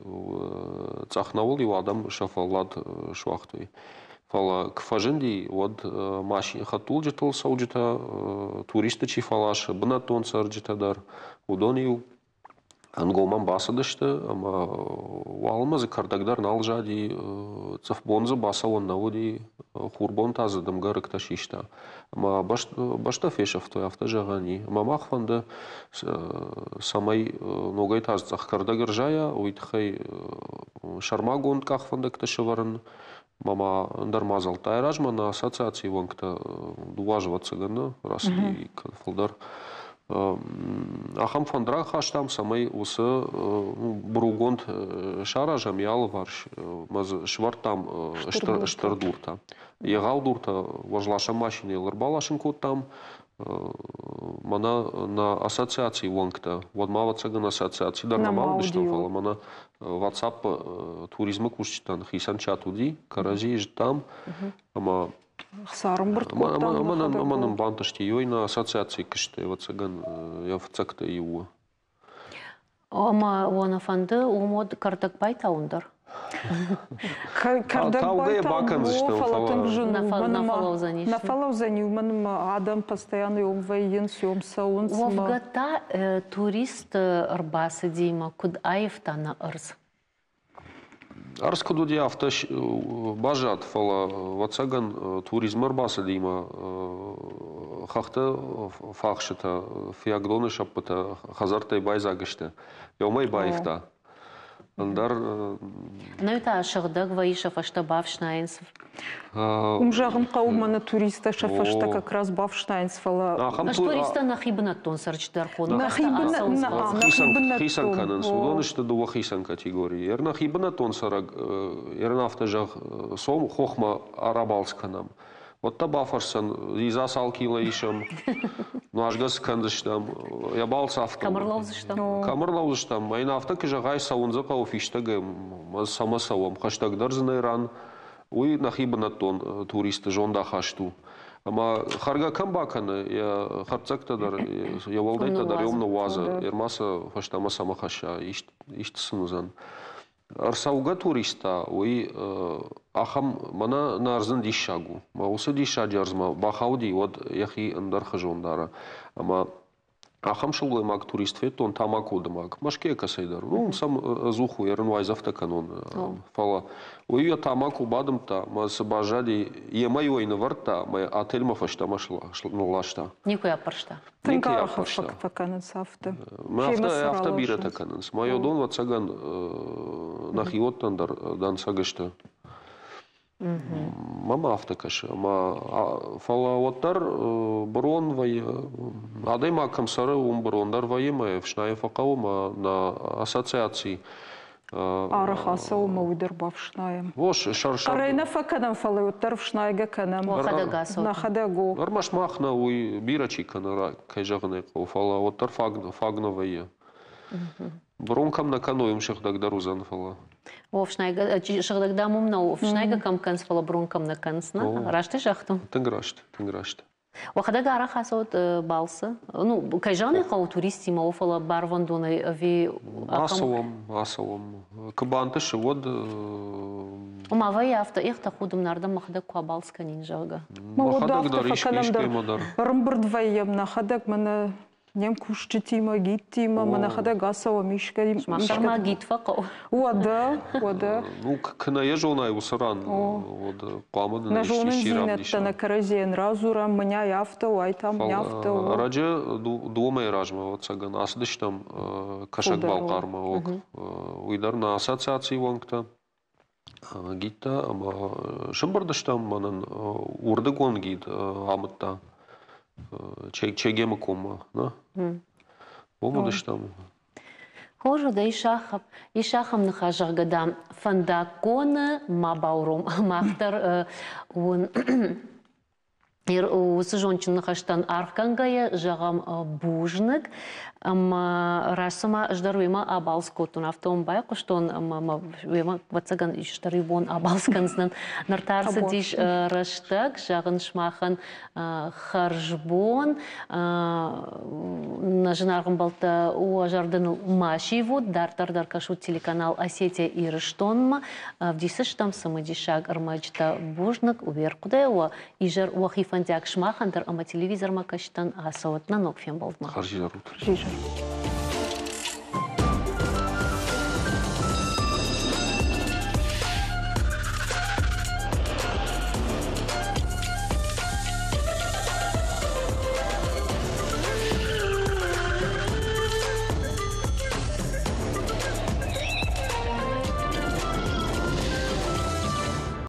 цъӕх нӕуыл-иу адӕм сӕ фӕллад суагътой. Фӕлӕ куы фӕзынди, уӕд хӕдтулджытыл цӕуджытӕ, туристты чи фӕласы, бынӕттон цӕрджытӕ дӕр, уыдон-иу Ӕнгом ӕм бацыдысты ӕмӕ уалынмӕ дзы кӕрдӕг дӕр нал зади, цъыфбон дзы бацӕуӕн нӕ уыди, хурбон та дзы дымгӕ рыгтӕ систа. Ӕмӕ бӕстӕ фесӕфтой, афтӕ зӕгъӕн и. Ӕмӕ мах фӕнды, цӕмӕй ногӕй та дзы цъӕх кӕрдӕг ӕрзайа, уый тыххӕй сӕрмагонд къахвӕндӕгтӕ сӕвӕрын ӕмӕ ма ӕндӕр мадзӕлттӕ. Айразмӕ нӕ ассоциацийы уӕнгтӕ дыууӕ азы, ӕвӕццӕгӕн, нӕ рацыди фылдӕр. Ахӕм фӕнд рахастам, цӕмӕй уыцы быругонд саразӕм йӕ алыварс, ӕмӕ дзы сӕвӕрдтам стыр дуртӕ. Егъау дуртӕ уӕзласӕн машинӕйыл ӕрбаласын кодтам. Мӕнӕ нӕ ассоциацийы уӕнгтӕ, уӕдмӕ, ӕвӕццӕгӕн, ассоциаци дӕр нӕма уыдыстӕм, фӕлӕ мӕнӕ WhatsApp туризмы кусджытӕн хицӕн чат уыди, кӕрӕдзийы зыдтам ӕмӕ Ӕхца ӕрӕмбырд кодтам. Ӕмӕ нын бантысти. Ёй нӕ ассоциацийы куысты, ӕвӕццӕгӕн, йӕ фыццӕгтӕй иу у. Ӕмӕ уӕ нӕ фӕнды, уым уӕд кӕрдӕг байтауын дӕр? Кӕрдӕг байтауын, фӕлӕ тынг зын у. Нӕ фӕлӕудзӕнис. Нӕ фӕлӕудзӕни, уымӕн ӕмӕ адӕм постоянно уым вӕййынц, уым цӕуынц. Уӕвгӕ та туристты ӕрбацыдимӕ куыд аивта нӕ ӕрдз? Ӕрдз куыд уыди, афтӕ баззад, фӕлӕ, ӕвӕццӕгӕн, туризмы ӕрбацыдимӕ хӕхты фӕхсытӕ, Фиагдоны сӕппытӕ хӕдзӕрттӕй байдзаг сты. Уымӕй баивта. Ӕндӕр. Нӕ та сыгъдӕг вӕййы, сӕ фӕстӕ бафснайынц. Уым зӕгъын хъӕуы, мӕнӕ туристтӕ сӕ фӕстӕ как раз бафснайынц, фӕлӕ Ӕз туристтӕ нӕхи бынӕттон цӕрджытӕ дӕр хонын. Нӕхи хицӕн кӕнынц. Уыдон сты дыууӕ хицӕн категорийы. Ер нӕхи бынӕттон цӕрӕг, ер афтӕ зӕгъ, сом хохмӕ рабалц кӕнӕм. Уӕд та бафӕрсдзӕн, дзидза цал кило исӕм, нуазгӕ цы кӕндзыстӕм, йӕ балц афтӕ. Кӕм ӕрлӕудзыстӕм? Кӕм ӕрлӕудзыстӕм? Мӕ йын афтӕ куы зӕгъай, цӕуын дзы хъӕуы фистӕгӕй, цӕмӕ цӕуӕм, хӕстӕгдӕр дзы нӕй ран, уый нӕхи бынӕттон туристы зондахаст у. Ӕмӕ хӕргӕ кӕм бакӕны, йӕ хӕрддзӕгтӕ дӕр, йӕ уӕлдӕйттӕ дӕр йом ныууадзы, ӕрмӕ сӕ фӕстӕмӕ цӕмӕ хӕсса, исты сын уыдзӕн. Ӕрцӕугӕ туристтӕ, уый ахӕм мӕнӕ нӕ ӕрдзын диссаг у. Мӕ уыцы диссаджы ӕрдзмӕ бахауди, уӕд йӕхи ӕндӕр хызон дары. Ӕмӕ ахӕм сылгоймаг турист федтон тамако дымӕг. Мӕскуыйӕ кӕцӕйдӕр. Ну, уым сӕм ӕдзух у, ерын уайдзӕфтӕ кӕнон. Фӕлӕ уый йӕ тамако бадымдта, мӕ цы баззади, йемӕ-иу ӕй нывӕрдта, мӕ отельмӕ фӕстӕмӕ нылласта. Никуы аппӕрста? Тынг арӕх фӕкӕнынц афтӕ. Афтӕ бирӕтӕ кӕнынц. Мӕ уыдон, ӕвӕццӕгӕн, нӕхиуӕттӕн дӕр дӕнцӕг сты. Мӕм афтӕ кӕсы. Ӕмӕ фӕлӕ уӕддӕр бырон вӕййы. Адӕймаг кӕм цӕры, уым бырон дӕр вӕййы, мӕ ӕфснайын фӕхъӕуы, мӕ нӕ ассоциаци Арӕх ацӕуы мӕ уый дӕр бафснайӕм. Хъӕрӕй нӕ фӕкӕнӕм, фӕлӕ уӕддӕр ӕфснайгӕ кӕнӕм. Уӕхӕдӕг ацӕут. Нӕхӕдӕг у. Ӕрмӕст мах нӕ, уый бирӕ чи кӕны, кӕй зӕгъын ӕй хъӕуы, фӕлӕ уӕддӕр фаг нӕ вӕййы. Бырон кӕм нӕ кӕной, уым сыгъдӕгдӕр уыдзӕн, фӕлӕ. О, ӕфснайгӕ, сыгъдӕг дам уым нӕу, ӕфснайгӕ кӕм кӕнынц, фӕлӕ бырон кӕм нӕ кӕнынц, нӕ? Раст загътон? Тынг раст, тынг раст. Уӕхӕдӕг арӕх ацӕут балцы? Ну, кӕй зӕгъын ӕй хъӕуы, туристтимӕ у, фӕлӕ барвӕндонӕй ӕви Ацӕуӕм, ацӕуӕм. Куы бантысы, уӕд Ома вӕййы афтӕ, эх, тӕхудым, нардӕм мӕхӕдӕг куы абалц кӕнин, зӕгъгӕ. Мӕхӕдӕг дӕр искӕимӕ дӕр. Ӕрӕмбырд вӕййӕм нӕхӕдӕг мӕнӕ не мкусджытимӕ, гидтимӕ, мӕ нӕхӕдӕг ацӕуӕм искӕй. Сымах гид фӕхъӕуы. Уӕдӕ, уӕдӕ. Ну, куы нӕ йӕ зонай уыцы ран, уӕд хъуамӕ дын Нӕ зонындзинӕдтӕ нӕ кӕрӕдзийӕн радзурӕм, мӕнӕй афтӕ у, ай та мӕнӕ афтӕ у. Ӕрӕджы дыууӕ мӕйы размӕ, ӕвӕццӕгӕн, ацыдыстӕм Кӕсӕг-Балхъармӕ. Уый дӕр нӕ ассоциацийы уӕнгтӕ гидтӕ ӕмӕ сымбырд стӕм, мӕнӕн уырдыгон гид амыдта Чегемы коммӕ, нӕ? Уым уыдыстӕм. Хорз уыд, ис ахӕм ныхас, зӕгъгӕ, дам, фӕндаггоны ма бауром. Мах дӕр уын уыцы зондджын ныхӕстӕн аргъгӕнгӕйӕ зӕгъӕм бузныг. Ӕмӕ раст цыма ӕз дӕр уемӕ абалц кодтон, афтӕ уӕм байхъуыстон ӕмӕ мӕ уемӕ, ӕвӕццӕгӕн, исдӕр иу бон абалц кӕндзынӕн. Ныр та ӕрцыдис рӕстӕг, зӕгъын сымахӕн хӕрзбон. Нӕ зынаргъ ӕмбӕлттӕ, уӕ зӕрдӕ ныл ма сивут, дарддӕр дӕр кӕсут телеканал Осетия Ирыстонмӕ. Ӕвдисдзыстӕм цымыдисаг ӕрмӕджытӕ. Бузныг уе рхъуыдыйӕ уӕ изӕр уӕхи фӕндиаг сымахӕн дӕр ӕмӕ телевизормӕ кӕсджытӕн ацӕуӕд нӕ ног фембӕлдмӕ. Хӕрзизӕр ут. Хӕрзизӕр.